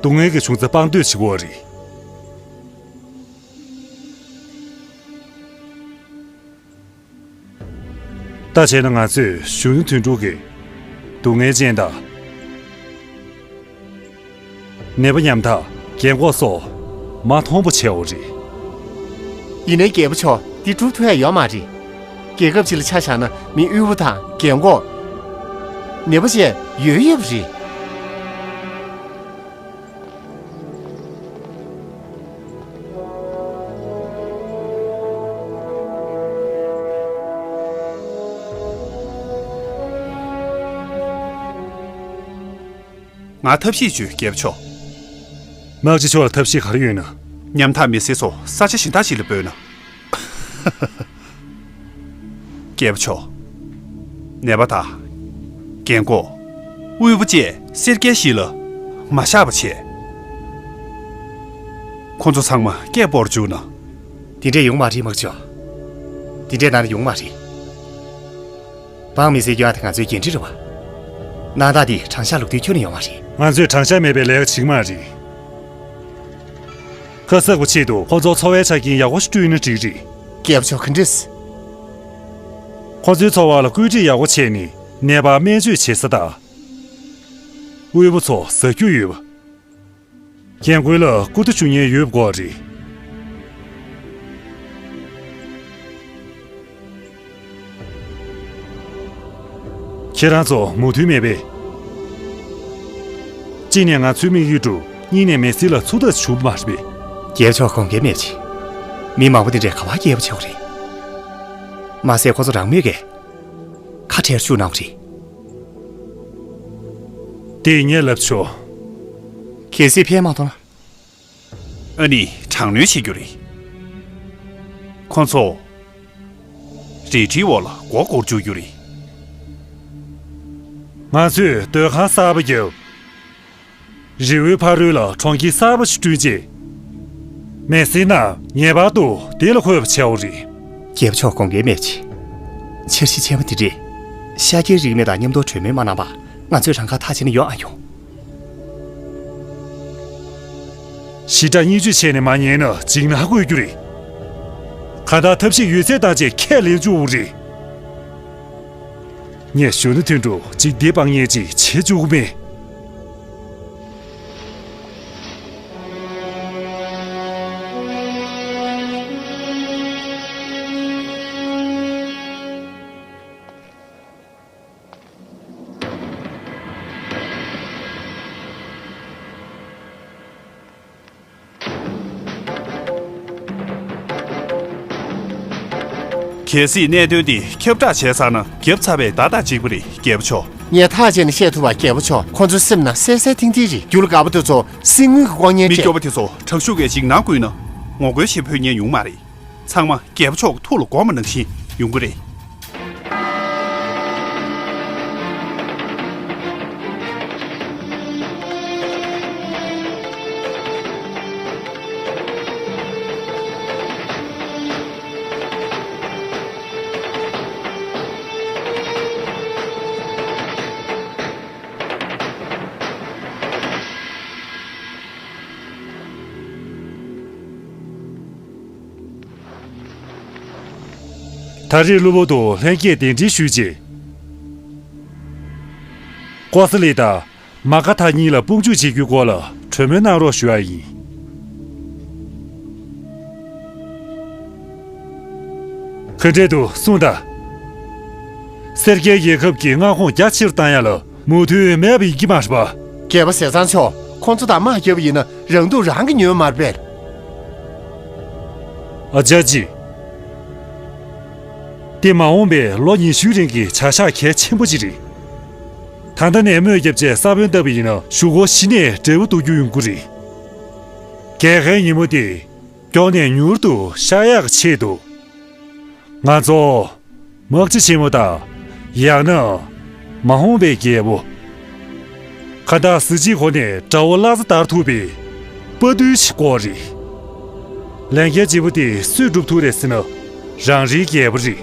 སྡུག་བསྔལ་གྱི་བྱུང་རྩ་སྤང་འདོད་བྱེད་ཀྱི་ཡོད་རེད། ད་བྱས་ན་ང་ཚོས་གཞོན་ནུ་དོན་གྲུབ་ཀྱི་སྡུག་བསྔལ་ཅན་དང་། ནད་པ་ཉམ་ཐག་རྒན་གོག་སོགས་མ་མཐོང་པོ་བྱས་འོ་རེད། ཡིན་ནའི་རྒྱལ་པོ་མཆོག་འདི་སྒྲུབ་ཐུབ་ཡ་ཡོད་མ་རེད། རྒྱལ་ཁབ་ཅིག་ལ་ཆ་བཞག་ན་མི་དབུལ་པོ་དང་རྒན་གོག་ནད་པ་བཅས་ཡོད་ཡོད་པ་རེད། ང་ཐབས་ཤེས་བྱོས་རྒྱལ་པོ་མཆོག་དམག་སྤྱི་མཆོག་ལ་ཐབས་ཤེས་ག་རེ་ཡོད་ན། ཉམ་ཐག་མི་སེར་ཚོ་ས་ཆ་གཞན་དག་ཅིག་ལ་སྤོས་ན། རྒྱལ་པོ་མཆོག་ནད་པ་དང་། རྒན་གོག་དབུལ་པོ་བཅས་སེར་སྐྱ་ཞིག་ལ་མ་བཞག་པ་བྱས། ཁོ་ཚོ་ཚང་མ་སྐད་སྤོར་བཅུག་ན། དེ་འདྲས་ཡོང་མ་རེད་དམག་སྤྱི། དེ་འདྲས་གནང་ན་ཡོང་མ་རེད། འབངས་མི་སེར་སྐྱོ་བ་དེ་ང་ཚོའི་འགན་འཁྲི་རེད་བ། གནང་སྟངས་དེ་དྲང་གཞག་ལུགས་མཐུན་ཁྱོན་ནས་ཡོད་མ་རེད། ང་ཚོས་དྲང་གཞག་མེད་པའི་ལས་ཀ་བྱེད་ཀྱི་མ་རེད། ཁ་གསབ་ཀྱི་ཆེད་དུ་ཁོ་ཚོར་འཚོ་བའི་ཆ་རྐྱེན་ཡག་པོ་ཞིག་བསྐྲུན་ན་འགྲིག་རེད། རྒྱལ་པོ་མཆོག་ག་འདྲས། ཁོ་ཚོའི་འཚོ་བ་ལ་བཀོད་སྒྲིག་ཡག་པོ་བྱས་ནས་ནད་པར་སྨན་བཅོས་བྱེད་ས་དང་། དབུལ་པོ་ཚོ་ཟ་རྒྱུ་ཡོད་པ། རྒན་རྒོན་ལ་སྐུ་ཐོག་བཅུག་མཁན་ཡོད་དགོས་རེད། ཁྱེད་རང་ཚོ་མོས་མཐུན་མེད་པས། གཅིག་ནས་ང་ཚོའི་དམིགས་ཡུལ་འགྲུབ། གཉིས་ནས་མི་སེར་ལ་ཚུར་ལྟ་བྱུང་བ་མ་རེད་པས། རྒྱལ་པོ་མཆོག་དགོངས་འགལ་མེད་ཅིང་། མི་མང་པོ་འདི་འདྲས་ག་པར་རྒྱལ་པོ་ཆགས་རེད། མ་ཟད་ཁོ་ཚོ་རང་མོས་ཀྱིས་ཁ་བྲལ་བཅུག་གནང་བ་རེད། དེ་ངས་ལབ་ཆོག་གལ་སྲིད་ཕན་མ་ཐོགས་ན། ཨ་ནི་དྲག་གནོན་བྱེད་རྒྱུ་རེད། ཁོ་ཚོ་རལ་གྲིའི་འོག་ལ་མགོ་སྐོར་བཅུག་རྒྱུ་རེད། ང་ཚོས་སྡོད་ཁང་གསར་པ་བརྒྱབ། རི་བོའི་ཕ་རོལ་ལ་གྲོང་ཁྱེར་གསར་པ་ཞིག་བསྐྲུན་རྗེས། མི་སེར་རྣམས་ངེས་པར་དུ་དེ་ལ་འཁོད་པ་བྱའོ་རེད། རྒྱལ་པོ་མཆོག་དགོངས་འགལ་མེད་ཅིང་། འཆར་གཞི་ཆེན་པོ་འདི་འདྲས་ཤཱཀྱའི་རིག་གནས་དང་མཉམ་དུ་གྲོས་མོལ་མ་གནང་བར་ང་ཚོས་རང་ཁ་ཐག་བཅད་ནས་ཡོང་ཨ་ཡོང་། ཞི་དྲག་བརྙས་བཅོས་བྱས་ནས་མ་ཉན་ན་འཇིགས་སྣང་དགོས་རྒྱུ་རེད། གང་ལྟར་ཐབས་ཤེས་ཡོད་ཚད་བཏང་བྱས་ཁས་ལེན་བཅུག་དགོས་རེད། ངས་གཞོན་ནུ་དོན་གྲུབ་ཅིག་བདེ་སྤང་ངེས་ཅིག་བྱེད་བཅུག་མེད། གལ་སྲིད་གནད་དོན་འདི་ཁྱབ་བསྒྲགས་བྱས་ཚར་ན་རྒྱབ་ཚ་བས་ད་ལྟ་འཇིགས་པ་རེད་རྒྱལ་པོ་མཆོག་ངས་ཐག་བཅད་ནས་བཤད་ཐུབ་པ་རྒྱལ་པོ་མཆོག་ཁོ་ཚོའི་སེམས་ནང་གསལ་གསལ་ཐིང་ཐིང་རེད། རྒྱུ་ལ་དགའ་པོ་དེ་ཚོ་སྲིད་དངུལ་གྱི་ལྐོག་རྔན་མི་སྤྲད། སྐྱོ་པོ་དེ་ཚོ་དྲག་ཤུགས་ཀྱིས་འཇིགས་སྣང་བསྐུལ་ན་ངོ་རྒོལ་བྱེད་ཕོད་མཁན་ཡོང་མ་རེད། ཚང་མ་རྒྱལ་པོ་མཆོག་གི་ཐུགས་ལ་དགོངས་པ་ནང་བཞིན་ཡོང་གི་རེད། ད་རེས་གློ་བུར་དུ་ལྷན་རྒྱས་གདན་འདྲེན་ཞུས་རྗེས། ཀོ་ས་ལི་དང་མ་ཀ་ཐ་གཉིས་ལ་དཔུང་འཇུག་བྱེད་རྒྱུའི་སྐོར་ལ་གྲོས་མོལ་གནང་རོགས་ཞུ་བ་ཡིན། ག་འདྲས་འདུག་གསུངས་དང་། སེར་སྐྱའི་རྒྱལ་ཁབ་ཀྱི་མངའ་ཁོངས་རྒྱ་ཆེར་བཏང་ཡ་ལ་མོས་མཐུན་མེད་པ་ཡིན་གྱི་མ་རེད་པ། རྒྱལ་པོ་ཟས་གཙང་མཆོག་ཁོང་ཚོ་དང་དམག་རྒྱབ་པ་ཡིན་ན་རང་སྡུག་རང་གིས་ཉོས་མ་རེད་པས། ཨ་ཅག་ཅི། དེ་མ་འོངས་པའི་ལོ་ཉི་ཤུའི་རིང་གི་བྱ་གཞག་གལ་ཆེན་པོ་ཅིག་རེད། ད་ལྟ་ནས་རྨོས་བརྒྱབ་རྗེས་ས་བོན་བཏབ་པ་ཡིན་ན་གཞུག་གུ་གཞི་ནས་འབྲས་བུ་ཐོན་རྒྱུ་ཡོང་གི་རེད། རྒྱལ་ཁའི་ཉིན་མོ་དེ་མགྱོགས་ནས་མྱུར་དུ་ཤར་ཡག་ཆེད་དུ། ང་ཚོ་དམག་སྤྱི་ཆེན་མོ་དང་། ཡང་ན། མ་འོངས་པའི་རྒྱལ་པོ། གང་ལྟར་གཟི་བརྗིད་སྒོ་ནས་དགྲ་བོ་བླ་གཟའ་བདར་ཐུབ་པའི་དཔའ་རྟུལ་ཞིག་དགོས་རེད། ལས་འགན་ལྗིད་པོ་དེ་སུས་སྒྲུབ་ཐུབ་རེད་ཟེར་ན། རང་རེའི་རྒྱལ་པོ་རེད།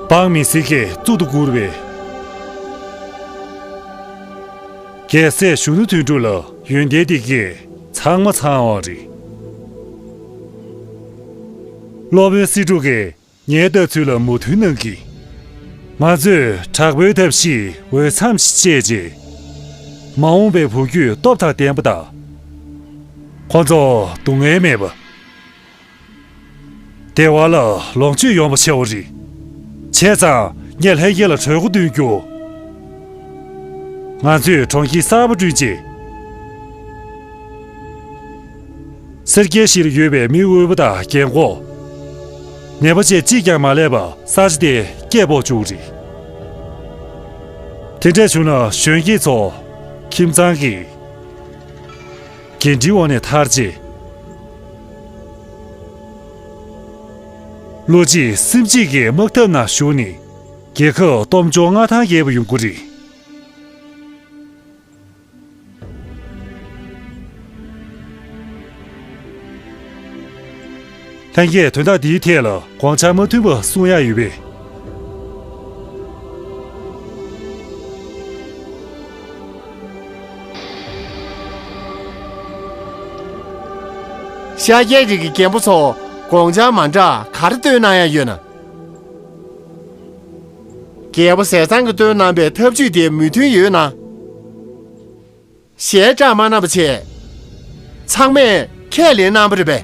འབངས་མི་སེར་གྱིས་གཙུག་ཏུ་བཀུར་བའི་རྒྱལ་སྲས་གཞོན་ནུ་དོན་གྲུབ་ལ་ཡོན་ཏན་འདི་གས་ཚང་མ་ཚང་བ་རེད། སློབ་དཔོན་སྲིད་སྒྲུབ་ཀྱིས་ངའི་ལྟ་ཚུལ་ལ་མོས་མཐུན་གནང་གིས། ང་ཚོས་དྲག་པོའི་ཐབས་ཤེས་འོས་འཚམ་ཞིག་སྤྱད་རྗེས། མ་འོངས་པའི་བུ་རྒྱུད་སྟོབས་དང་ལྡན་པ་དང་། ཁོ་ཚོ་སྡུག་བསྔལ་མེད་པ། བདེ་བ་ལ་ལོངས་སྤྱོད་ཡོང་བ་བྱེད་པ་རེད། བྱས་ཙང་ངས་ལྷན་རྒྱས་ལ་གྲོས་འགོ་འདོན་རྒྱུ། ང་ཚོས་གྲོང་ཁྱེར་གསར་པ་བསྐྲུན་རྗེས། སེར་སྐྱའི་གཞིས་ལ་ཡོད་པའི་མི་དབུལ་པོ་དང་རྒན་འཁོགས། ནད་པ་བཅས་གཅིག་ཀྱང་མ་ལས་པར་ས་ཆ་དེ་སྐྱེས་ཕོག་བཅུག་རེད། དེ་འདྲ་བྱུང་ན་གཞོན་སྐྱེས་ཚོ་ཁྱིམ་ཚང་གི་འགན་འཁྲིའི་འོག་ནས་ཐར་རྗེས། བློ་གཅིག་སེམས་གཅིག་གིས་དམག་འཐབ་ནང་ཞུགས་ནས་རྒྱལ་ཁབ་སྟོབས་འབྱོར་མངའ་ཐང་རྒྱས་པ་ཡོང་གི་རེད། ལྷན་རྒྱས་དོན་དག་འདིའི་ཐད་ལ་དགོངས་འཆར་མ་མཐུན་པ་གསུང་ཡག་ཡོད་པས། ཤཱཀྱའི་རིགས་ཀྱི་རྒན་པོ་ཚོ་དགོངས་འཆར་མ་འདྲ་ག་རེ་བཏོན་གནང་ཡག་ཡོད་ན། རྒྱལ་པོ་ཟས་གཙང་གིས་བཏོན་གནང་པའི་ཐབས་ཇུས་དེ་མོས་མཐུན་ཡོད་ན། ཞལ་བཀྲག་མ་གནང་བ་བྱས། ཚང་མས་ཁས་ལེན་གནང་བ་རེད་པས།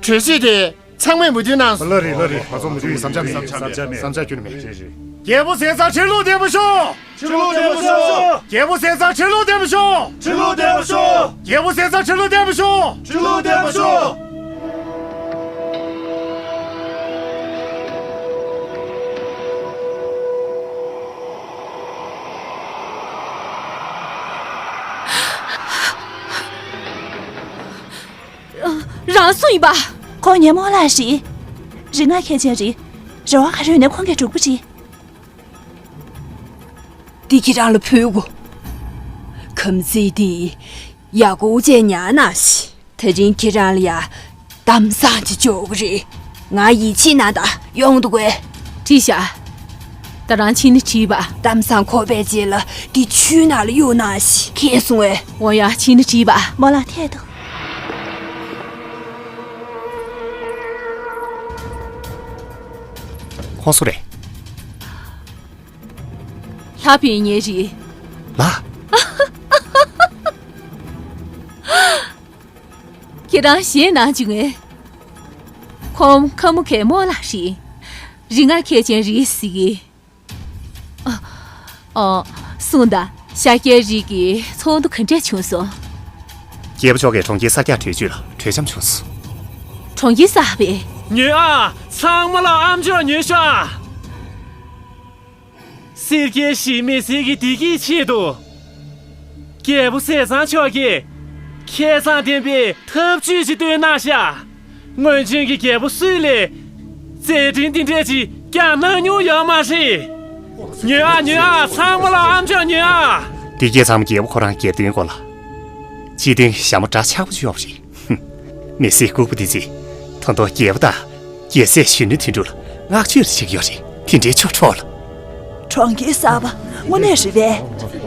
གྲོས་གཞི་དེ་ཚང་མས་མོས་མཐུན་གནང་སོང་། ལགས་རེད། ལགས་རེད། ང་ཚོ་མོས་མཐུན་ཡིན། བསམ་འཆར་མེད། བསམ་འཆར་མེད། བསམ་འཆར་ཁྱོན་ནས་མེད། རེད་རེད། རྒྱལ་པོ་ཟས་གཙང་ཁྲི་ལོ་བརྟན་པར་ཤོག་ཁྲི་ལོ་བརྟན་པར་ཤོག་རྒྱལ་པོ་ཟས་གཙང་ཁྲི་ལོ་བརྟན་པར་ཤོག་ཁྲི་ལོ་བརྟན་པར་ཤོག་རྒྱལ་པོ་ཟས་གཙང་ཁྲི་ལོ་བརྟན་པར་ཤོག་ཁྲི་ལོ་བརྟན་པར་ཤོག་རང་སུ་ཡིན་པ། ཁོང་ངའི་རྨོ་ལགས་རེད། རིག་སྔགས་མཁས་ཅན་རེད། རེ་བ་ག་རེ་ཡོད་ནའི་ཁོང་གིས་སྒྲུབ་པ་རེད། འདི་ཁྱེད་རང་ལ་ཕུལ་གོ། ཁམས་ཚན་འདི་ཡག་པོ་བྱས་ཉར་གནང་ཞིག་ད་རིང་ཁྱེད་རང་ལ་ཡ་གཏམ་བཟང་ཅིག་འབྱོར་གི་རེད། ང་ཡིད་ཆེས་གནང་དང་། ཡོང་འདུག་གས། བྲིས་ཤག་ད་རང་ཕྱིན་ནས་བྲིས་པ། གཏམ་བཟང་གོ་བའི་རྗེས་ལ་འདི་ཆུའི་ནང་ལ་གཡུག་གནང་ཞིག་ཁེངས་སོང་བས། འོ་ཡ། ཕྱིན་ནས་བྲིས་པ། རྨོ་ལགས་འཐད་དོ། ཁོང་སུ་རེད། ལྷ་ཕིན་ཉེ་རི། ལ། ཁྱེད་རང་ཞེད་སྣང་བྱུང་ངས། ཁོང་ཁ་མོ་ཁའི་རྨོ་ལགས་རེད། རིག་སྔགས་མཁས་ཅན་རེད་ཟེར་གི། ཨ། ཨ། གསུངས་དང་། ཤཱཀྱའི་རིགས་ཀྱི་ཚོགས་འདུ་ག་འདྲས་བྱུང་སོང་། རྒྱལ་པོ་མཆོག་གིས་གྲོང་ཁྱེར་གསར་རྒྱག་གྲོས་ཆོད་ལ་གྲོས་འཆམ་བྱུང་སོང་། གྲོང་ཁྱེར་གསར་པས། ཉོན་ཨ། ཚང་མ་ལ་ཨ་མཆོག་ཉོན་ཤག་སེར་སྐྱའི་གཞིས་མི་སེར་གྱི་བདེ་སྐྱིད་ཆེད་དུ། རྒྱལ་པོ་ཟས་གཙང་མཆོག་གིས་ཁྱད་མཚར་ལྡན་པའི་ཐབས་ཇུས་ཤིག་བཏོན་གནང་ཤག་སྔོན་བྱོན་གྱི་རྒྱལ་པོ་སུ་ལས་མཛད་འཕྲིན་འདི་འདྲས་ཅིག་བསྐྱངས་གནང་མྱོང་ཡོད་མ་རེད། ཉོན་ཨ། ཉོན་ཨ། ཚང་མ་ལ་ཨ་མཆོག་ཉོན་ཨ། འདི་སྐད་ཚང་མ་རྒྱལ་པོ་ཁོ་རང་སྒེར་དོན་སྐོར་ལ། སྤྱི་དོན་ཞྭ་མོ་འདྲ་ཆགས་པོ་ཅིག་ཡོད་པ་རེད། མི་སེར་ལྐུགས་པ་འདི་ཚོས་ད་དུང་རྒྱལ་པོ་དང་རྒྱལ་སྲས་གཞོན་ནུ་དོན་གྲུབ་ལ་བསྔགས་བརྗོད་རེ་བྱེད་ཀྱི་ཡོད་རེད། དེ་འདྲའི་ཆོ་འཕྲུལ་ལ། གྲོང་ཁྱེར་གསར་པ་དངོས་གནས་རེད་པས།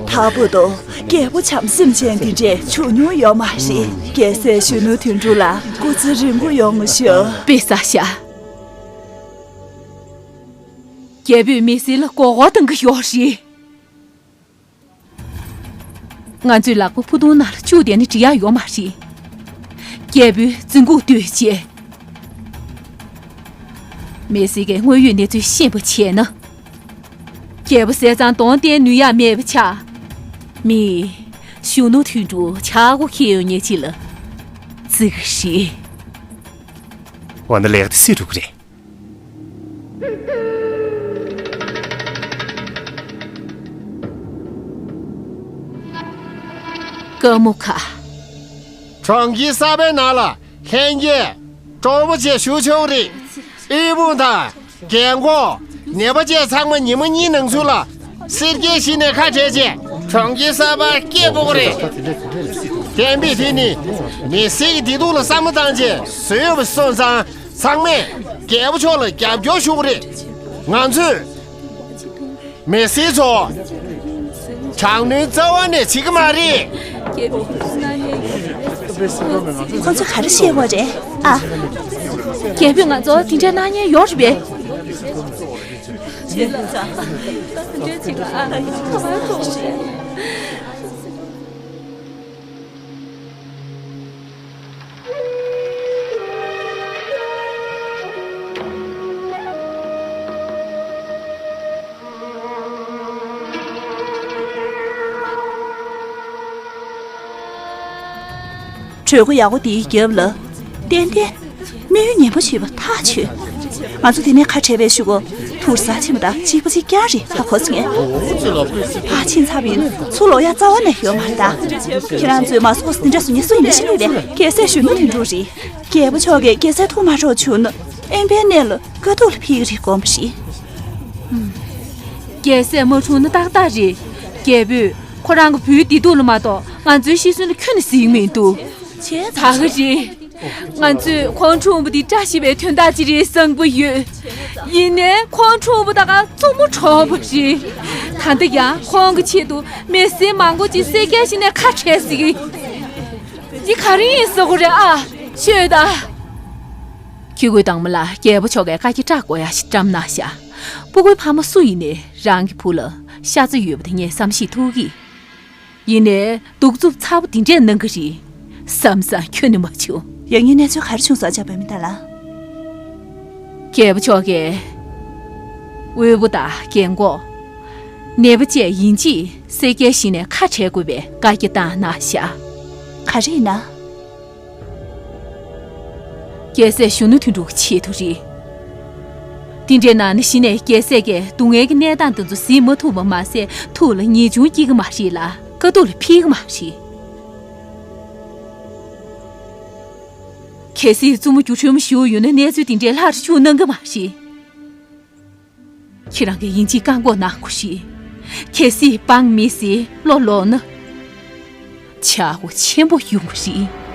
ད་བར་དུ་རྒྱལ་པོ་བྱམས་སེམས་ཅན་འདི་འདྲས་བྱུང་མྱོང་ཡོད་མ་རེད། རྒྱལ་སྲས་གཞོན་ནུ་དོན་གྲུབ་ལ་སྐུ་ཚེ་རིང་པོ་ཡོང་ངོ་ཞུ། དཔེ་གསར་ཤག་རྒྱལ་པོས་མི་སེར་ལ་མགོ་སྐོར་གཏོང་གི་ཡོད་རེད། ང་ཚོས་ལག་པ་ཕུ་ཐུང་ནང་ལ་བཅུག་བསྡད་ན་འགྲིག་ཡག་ཡོད་མ་རེད། རྒྱལ་པོའི་རྫིང་ཁུག་བརྟོལ་བྱས། མི་སེར་གྱི་དངོས་ཡོད་གནས་ཚུལ་ཤེས་པ་བྱས་ན། རྒྱལ་པོ་ཟས་གཙང་གདོང་བསྟན་ནུས་ཡག་མེད་པ་ཆགས། མི་གཞོན་ནུ་དོན་གྲུབ་ཆག་སྒོ་འཁེལ་ཡོང་ཉེན་ཆེ་ལ་བརྩི་གི་རེད། འོ་ན་ལས་ཀ་དེ་སུས་སྒྲུབ་ཀྱི་རེད། ཀ་མོ་ཁ། གྲོང་ཁྱེར་གསར་པའི་ནང་ལ་ལྷན་རྒྱས་སྤྲོ་པོ་བྱས་ཞུགས་ཆོག་རེད། དབུལ་ཕོངས་དང་རྒན་འཁོགས་ནད་པ་བཅས་ཚང་མ་ཉི་མ་གཉིས་ནང་ཚུན་ལ་གསེར་སྐྱེམས་བཞེས་ནས་ཁ་བྲལ་རྗེས་གྲོང་ཁྱེར་གསར་པར་སྐད་སྤོ་གི་རེད། གཏན་འབེབས་དེ་ནི་མི་སེར་གྱི་བདེ་སྡུག་ལ་བསམ་བློ་བཏང་རྗེས་བཟོས་ཡོད་པ་སོང་ཙང་། ཚང་མས་རྒྱལ་པོ་མཆོག་ལ་རྒྱབ་སྐྱོར་ཞུ་གི་རེད། ང་ཚོས་མི་སེར་ཚོ་དྲག་གནོན་རྩ་བ་ནས་བྱེད་ཀྱི་མ་རེད། ཁོ་ཚོ་ག་རེ་བཤད་ཡོད་རེད་ཨ། རྒྱལ་པོས་ང་ཚོ་དེ་འདྲའི་གནང་མཁན་ཡོད་རེད་པས། གྲོས་འགོ་ཡག་པོ་འདིའི་རྒྱབ་ལ་ཏན་ཏན་དམིགས་ཡུལ་ངན་པ་ཞིག་ཡོད་པ་ཐག་ཆོད། ང་ཚོ་དེ་ནས་ཁ་བྲལ་བའི་གཞུག་གུ་དུར་ས་ཆེན་པོ་དང་གཅིག་པ་གཅིག་རྐྱང་རེད་ཧ་གོ་སོང་ངས། ཕར་ཕྱིན་ཚར་བ་ཡིན་ན་ཚུར་ལོག་ཡ་རྩ་བ་ནས་ཡོད་མ་རེད་ད། ཁྱེད་རང་ཚོས་མ་སོགས་དེ་འདྲ་བཟོ་མཁན་སུ་ཡིན་ནའི་ཤེས་ཀྱི་རེད། རྒྱལ་སྲས་གཞོན་ནུ་དོན་གྲུབ་རེད། རྒྱལ་པོ་མཆོག་གིས་རྒྱལ་སྲས་ཐུགས་མ་འཕྲོག་བྱུང་ན་དབེན་པའི་གནས་ལ་དཀའ་སྡུག་ལ་ཕེབས་ཀྱི་རེད་དགོངས་པ་རེད། རྒྱལ་སྲས་མ་འཁྲུངས་ན་ཏག་ཏག་རེད། རྒྱལ་པོས་ཁོ་རང་གི་བུའི་བདེ་སྡུག་ལ་མ་གཏོགས་ང་ཚོའི་ཤི་གསོན་ལ་ཁྱོན་ནས་གཟིགས་མི་འདུག་ད་ག་རེད། ང་ཚོས་ཁོང་འཁྲུངས་པ་འདི་བཀྲ་ཤིས་པའི་དོན་དག་ཅིག་རེད་བསམ་གྱི་ཡོད། ཡིན་ནའི་ཁོང་འཁྲུངས་པ་ད་ག་བཙུན་མོ་གྲོངས་པ་རེད། ད་ལྟ་ཡང་ཁོང་གི་ཆེད་དུ་མི་སེར་མང་པོ་ཅིག་གསེར་སྐྱེམས་བཞེས་ནས་ཁ་བྲལ་ཟིག་འདི་ག་རེ་ཡིན་ཟེར་དགོས་རེད་ཨ། ཤོད་ད། ཁྱི་གུའི་དྭངས་མ་ལ་རྒྱལ་པོ་མཆོག་གིས་བཀའ་རྒྱ་བསྒྲགས་དགོས་ཡ་ཞིག་བཀྲམ་གནང་ཤག་སྤུ་གུའི་ཕ་མ་སུ་ཡིན་ནའི་རང་གི་བུ་ལ་ཤ་ཚ་ཡོད་པ་དེ་ངས་བསམ་ཤེས་ཐུབ་ཀྱི། ཡིན་ནའི་གདུག་རྩུབ་ཚ་པོ་དེ་འདྲས་གནང་གི་རེད་བསམ་བསམ་ཁྱོན་ནས་མ་བྱུང་། ཡང་སྙིང་གནས་ཚུལ་ག་རེ་བྱུང་སོང་ཨ་ཅག་བུད་མེད་ད་ལ། རྒྱལ་པོ་མཆོག་གིས་དབུལ་པོ་དང་རྒན་འཁོགས་ནད་པ་བཅས་ཡིན་གཅིག་གསེར་སྐྱེམས་བཞེས་ནས་ཁ་བྲལ་དགོས་པའི་བཀའ་རྒྱ་བཏང་གནང་ཤག་ག་རེ་ཡིན་ན། རྒྱལ་སྲས་གཞོན་ནུ་དོན་གྲུབ་ཀྱི་ཆེད་དུ་རེད། དེ་འདྲའི་ནང་ནས་གཞི་ནས་རྒྱལ་སྲས་ཀྱིས་སྡུག་བསྔལ་གྱི་གནས་སྟངས་དེ་ཚོ་གཟིགས་མ་ཐུབ་པ་མ་ཟད་ཐུགས་ལ་ངེས་འབྱུང་སྐྱེ་གི་མ་རེད་ལ་དཀའ་སྡུག་ལ་ཕྱིན་གི་མ་རེད། གལ་སྲིད་བཙུན་མོ་སྒྱུ་འཕྲུལ་མ་ཞུ་ཡོད་ན་གནས་ཚུལ་དེ་འདྲའི་ལྷག་རུ་ཤུགས་གནང་གི་མ་རེད། ཁྱེད་རང་གིས་ཡིན་གཅིག་བཀག་འགོག་གནང་དགོས་ཤིག་གལ་སྲིད་འབངས་མི་སེར་བློ་ལོག་ན། ཆག་སྒོ་ཆེན་པོ་ཡོང་གི་རེད།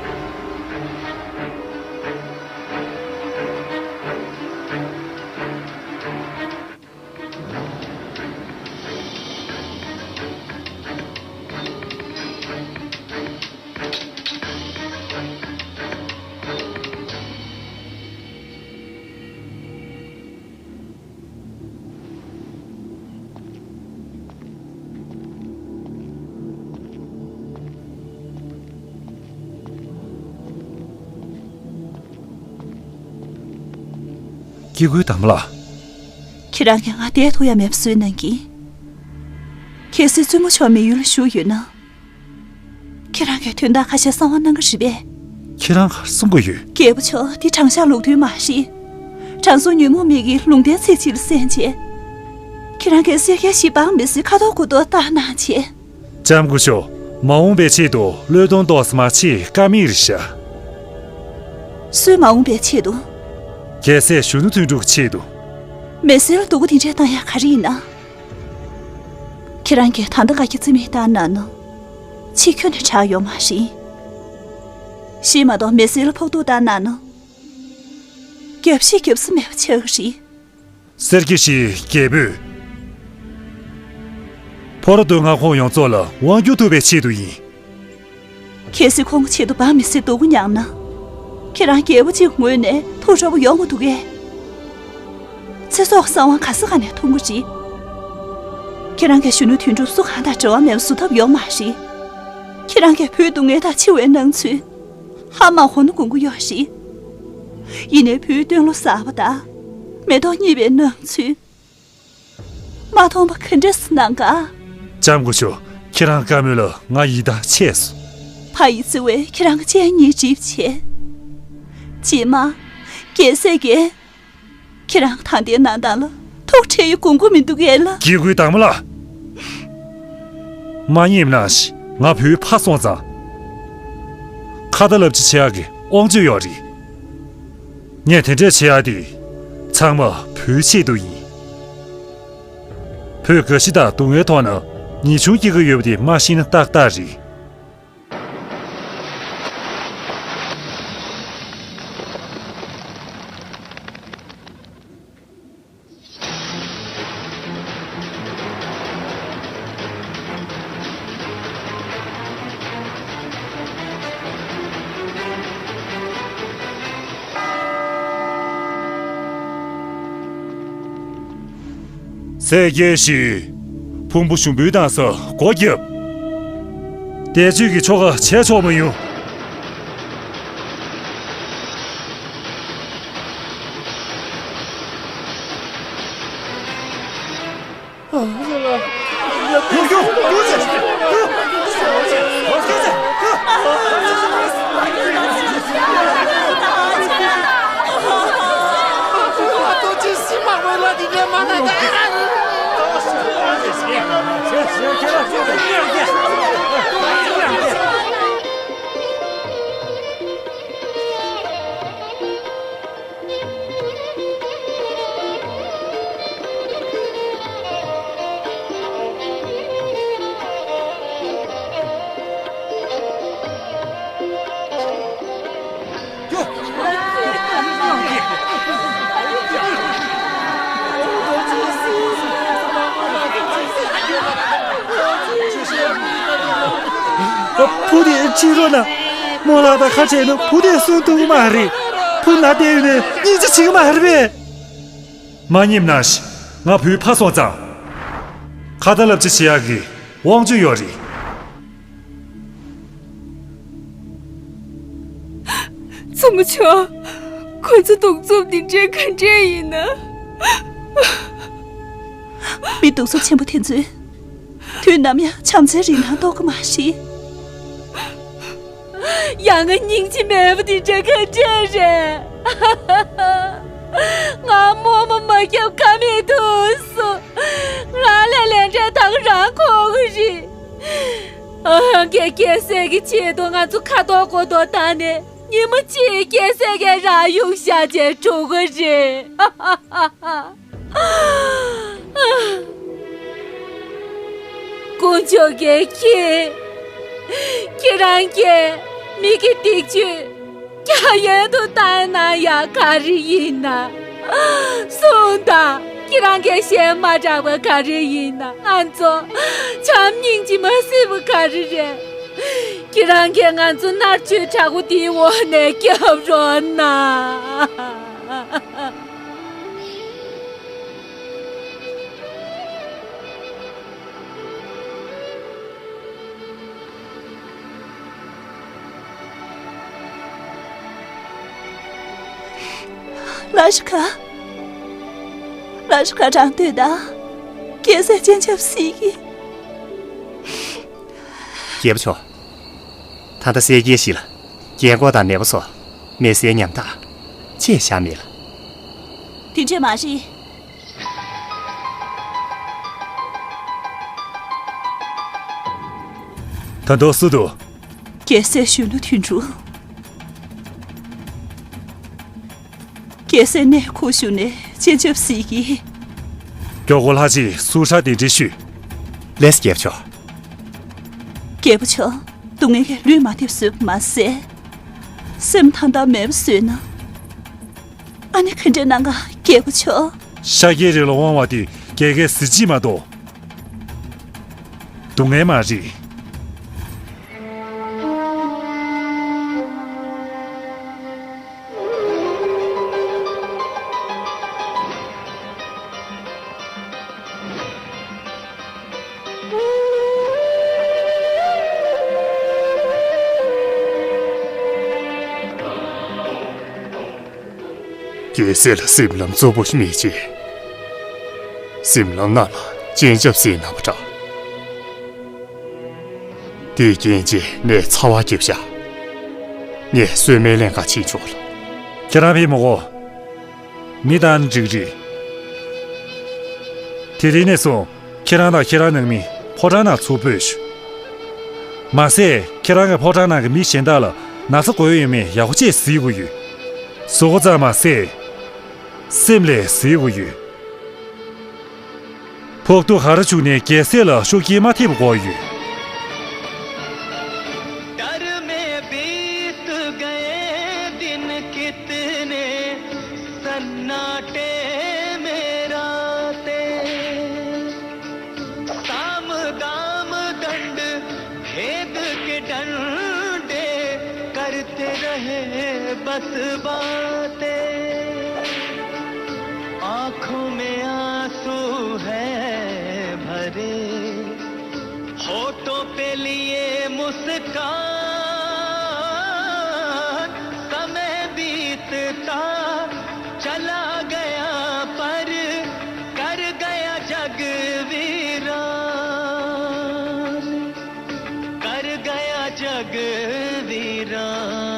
སྐྱེ་དགུའི་དམ་ལ། ཁྱེད་རང་གིས་ང་བསྡད་ཐུབ་ཡ་མེད་པ་བཟོས་གནང་གི། གལ་སྲིད་བཙུན་མོ་མཆོག་མི་ཡུལ་ལ་བཞུགས་ཡོད་ན། ཁྱེད་རང་གིས་དོན་དག་ཁ་ཤས་གསང་བ་གནང་གི་རེད་པས། ཁྱེད་རང་ག་རེ་གསུང་གི་ཡོད། རྒྱལ་པོ་མཆོག་འདི་དྲང་བཞག་ལུགས་མཐུན་མ་རེད། དྲང་སྲོང་ཉོན་མོངས་མི་གི་ལུང་བསྟན་ཚིག་གཅིག་ལ་གསན་བྱས། ཁྱེད་རང་གིས་གསེར་སྐྱེམས་ཤིག་འབངས་མི་སེར་ཁ་དོག་གུ་དོག་བཏང་གནང་བྱས། ལྕམ་སྐུ་ཞབས། མ་འོངས་པའི་ཆེད་དུ་བློས་གཏོང་ཏོག་ཙམ་མ་བྱེད་ཀ་མེད་རེད་ཤག་སུའི་མ་འོངས་པའི་ཆེད་དུ། རྒྱལ་སྲས་གཞོན་ནུ་དོན་གྲུབ་ཀྱི་ཆེད་དུ། མི་སེར་ལ་སྡུག་པོ་དེ་འདྲས་བཏང་ཡ་ག་རེ་ཡིན་ན། ཁྱེད་རང་གིས་ད་ལྟ་བཀའ་རྒྱ་རྩིས་མེད་བཏང་གནང་ན། ཕྱི་ཁྱོན་ནས་དྲག་ཡོང་མ་རེད། གཞིས་མ་གཏོགས་མི་སེར་ལ་ཕོག་ཐུག་བཏང་གནང་ན། རྒྱབ་བཤིག་རྒྱབ་ས་མེད་པ་ཆགས་ཀྱི་རེད། གསེར་སྐྱེམས་ཤིག་རྒྱལ་པོས། ཕོ་རོ་སྟོད་མངའ་ཁོངས་ཡོངས་རྫོགས་ལ་དབང་བསྒྱུར་ཐུབ་པའི་ཆེད་དུ་ཡིན། གལ་སྲིད་ཁོང་གི་ཆེད་དུ་འབངས་མི་སེར་སྡུག་པོ་མྱངས་ན། ཁྱེད་རང་རྒྱལ་པོ་གཅིག་ངོས་ནས་ཐུགས་སྤྲོ་པོ་ཡོང་མི་འདུག་གས། ཚེ་སྲོག་གི་གསང་བ་ག་ས་ག་ནས་ཐོན་གྱི་རེད། ཁྱེད་རང་གིས་གཞོན་ནུ་དོན་གྲུབ་སུ་གང་དང་འབྲེལ་བ་མེད་པ་བཟོ་ཐབས་ཡོད་མ་རེད། ཁྱེད་རང་གིས་བུའི་སྡུག་བསྔལ་དང་འཆི་བའི་སྣང་ཚུལ། ཧ་མ་གོ་ན་དགོངས་ཀྱི་ཡོད་རེད། ཡིན་ནའི་བུའི་སྟོན་ལོ་གསར་པ་དང་། མེ་ཏོག་རྙེད་པའི་སྣང་ཚུལ། མ་མཐོང་པ་ག་འདྲས་སེ་གནང་ག་ལྕམ་སྐུ་ཞབས། ཁྱེད་རང་བཀའ་མོལ་ལ་ང་ཡིད་ཐང་ཆད་སོང་། ཕ་ཡི་བརྩེ་བས་ཁྱེད་རང་གི་སྤྱན་གཉིས་འགྲིབ་བྱས། རྗེས་མ། རྒྱལ་སྲས་ཀྱིས། ཁྱེད་རང་ད་ལྟའི་གནང་སྟངས་ལ་ཐུགས་ཁྲལ་ཡོད་དགོངས་ཀྱི་མི་འདུག་གས་ལགས། སྐྱེ་དགུའི་དྭངས་མ་ལགས། མ་ཉེས་ན་ང་བུའི་ཕ་སོང་ཙང་། ཁ་ཏ་ལབ་ཅི་བྱེད་ཡག་གི་དབང་ཆ་ཡོད་རེད། ངས་དེ་འདྲས་བྱེད་ཡག་དེ་ཚང་མ་བུའི་ཆེད་དུ་ཡིན། བུས་དགའ་བཞི་དང་སྡུག་བསྔལ་ཐོག་ན་ཉེས་ཆུང་སྐྱེ་གི་ཡོད་པ་དེ་མ་ཤེས་ན་ཏག་ཏག་རེད། སྲས་སྐྱེས་བཞི། ཕུང་པོ་ཞུམ་པོའི་གདན་ས་སྒོ་བརྒྱབ། བཟླས་བརྗོད་ཀྱི་ཆོ་ག་བྱས་ཆོག་མ་ཡོང་། བུ་དེ་ཁྲིད་རོགས་གནང་། རྨོ་ལགས་དང་ཁ་བྲལ་ན་བུ་དེ་གསོན་ཐུབ་ཀྱི་མ་རེད། བུ་ན་བསྡད་ཡོད་ནས་སྙིང་རྗེ་བྱེད་ཀྱི་མ་རེད་པས། མ་ཉེས་ན་ང་བུའི་ཕ་སོང་ཙང་། ཁ་ཏ་ལབ་ཅི་བྱེད་ཡག་གི་དབང་ཆ་ཡོད་རེད། བཙུན་མོ་མཆོག་ཁོ་ཚོ་གདུག་རྩུབ་འདི་འདྲའི་ག་འདྲས་ཡིན་ན། མི་གདུག་རྩུབ་ཆེན་པོ་དེ་ཚོས་དུས་ནམ་ཡང་བྱམས་བརྩེའི་རིན་ཐང་རྟོགས་ཀྱི་མ་རེད། ཡང་ང་སྙིང་རྗེ་མེད་པ་འདི་འདྲ་ག་འདྲས་རེད། ང་རྨོ་མོ་མ་བརྒྱབ་ཀ་མེད་དུ་སོང་། ང་ལ་ལས་འབྲས་ད་ག་རང་ཁོག་གི་རེད། ཨ་ཧ། ཁྱེད་སྐྱེ་སྲས་ཀྱི་ཆེད་དུ་ང་ཚོ་ཁ་ཐོག་མགོ་ཐོག་བཏང་ནས་ཉིན་མོ་གཅིག་སྐྱེ་སྲས་ཀྱི་རང་ཡུག་བཞག་བྱས་འགྲོ་གི་རེད། དཀོན་མཆོག་གིས་ཁྱེད། ཁྱེད་རང་གི་མི་གི་སྡིག་སྤྱོད་རྒྱ་ཡན་དུ་བཏང་ན་ཡང་ག་རེ་ཡིན་ན། གསུངས་དང་། ཁྱེད་རང་གིས་གཞན་མ་དྲག་པ་ག་རེ་ཡིན་ན། ང་ཚོ་བྱམས་སྙིང་རྗེ་མ་སྲིད་པ་ག་རེ་རེད། ཁྱེད་རང་གིས་ང་ཚོ་མནར་གཅོད་དྲག་པོ་འདིའི་འོག་ནས་སྐྱོབ་རོགས་གནང་། ལ་ཤི་ཁ། ལ་ཤི་ཁ་དྲང་དུས་ད། སྐྱེ་སའི་སྤྱན་ཆབ་སྲིད་ཀྱི། རྒྱལ་པོ་མཆོག་ད་ལྟ་སྲས་སྐྱེས་བཞི་ལ་རྒྱལ་འགོག་དང་ནད་པ་སོགས་མེ་སྲེག་ཉམ་ཐག་ཅེས་བཞག་མེད་ལ། དེ་འདྲས་མ་རེད། ད་དུང་སུ་འདུག་རྒྱལ་སྲས་གཞོན་ནུ་དོན་གྲུབ། རྒྱལ་སྲས་གནས་ཁོ་བཞུགས་ནས་སྤྱན་ཆབ་གཟིགས་ཀྱིས། མགྱོགས་པོ་ལྷ་རྗེས་སུ་ཧྲ་གདན་འདྲེན་ཞུས། ལགས་སོ་རྒྱལ་པོ་མཆོག་རྒྱལ་པོ་མཆོག་སྡུག་བསྔལ་གྱིས་ལུས་མ་བདེ་བཟོས་པ་མ་ཟད། སེམས་ཐང་ཐང་མེད་པ་བཟོས་ན། ཨ་ནི་ག་འདྲ་གནང་ག་རྒྱལ་པོ་མཆོག་ཤཱཀྱའི་རིགས་ལ་དབང་བ་དེ་རྒྱལ་ཁའི་གཟི་བརྗིད་མ་གཏོགས། སྡུག་བསྔལ་མ་རེད། རྒྱལ་སྲས་ལ་སེམས་ལམ་རྩུབ་པོ་ཞིག་མེད་ཅེས། སེམས་ལམ་ནང་ལ་སྤྱན་ཆབ་ཟེར་གནང་བ་འདྲ། དེའི་རྐྱེན་བྱས་ནས་ཚ་བ་རྒྱབ་བཞག་ངས་གསོལ་སྨན་ལེན་ག་ཕྱིན་ཆོག་ལ། ཁྱེད་རང་ཕེབས་མི་དགོས། མི་དང་འགྲིག་རེད། དེ་རིང་ནས་བཟུང་ཁྱེད་རང་དང་ཁྱེད་རང་ནང་མི་ཕོ་བྲང་ནང་ཚུར་སྤོས་ཤོག་མ་ཟད་ཁྱེད་རང་གི་ཕོ་བྲང་ནང་གི་མི་གཞན་དག་ལ་ན་ཚ་འགོས་ཡོད་མེད་ཡག་པོ་བྱས་གཟིགས་དགོས་ཡོད། གཟུགས་པོ་ཙམ་མ་ཟད། སེམས་ལ་གཟིགས་དགོས་ཡོད། ཕོག་ཐུག་ག་རེ་བྱུང་ནས་རྒྱལ་སྲས་ལ་ཤུགས་རྐྱེན་མ་ཐེབས་དགོས་ཡོད། डर में बीत गए दिन कितने सन्नाटे में रातें। साम दाम दंड भेद के डंडे करते रहे बस बातें। आंखों में आंसू है भरे, होठों पे लिए मुस्कान। समय बीतता चला गया पर कर गया जग वीरान। कर गया जग वीरान।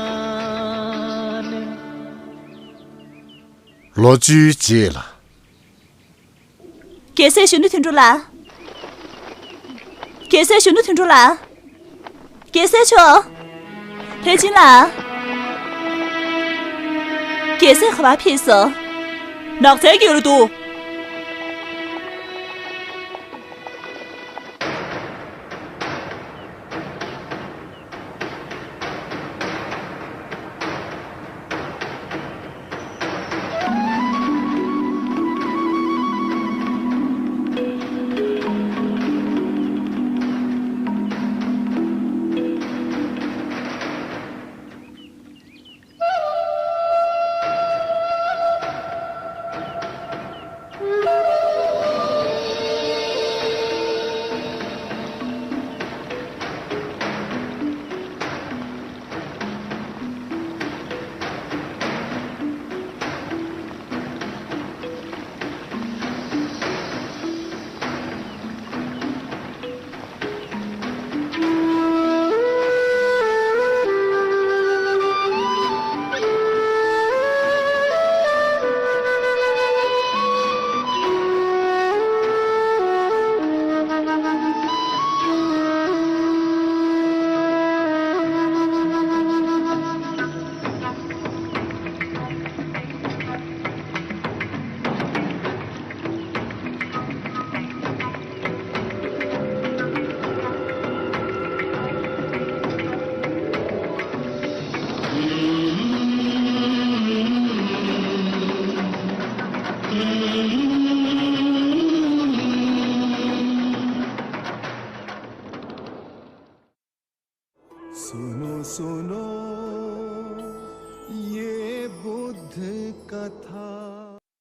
ལོ་བཅུའི་རྗེས་ལ། རྒྱལ་སྲས་གཞོན་ནུ་དོན་གྲུབ་ལགས། རྒྱལ་སྲས་གཞོན་ནུ་དོན་གྲུབ་ལགས། རྒྱལ་སྲས་མཆོག་ལྷས་སྦྱིན་ལགས། རྒྱལ་སྲས་ག་པར་ཕེབས་སོང་། ནགས་ཚལ་གྱི་ཡུལ་ལ་འདུག सुनो सुनो ये बुद्ध कथा।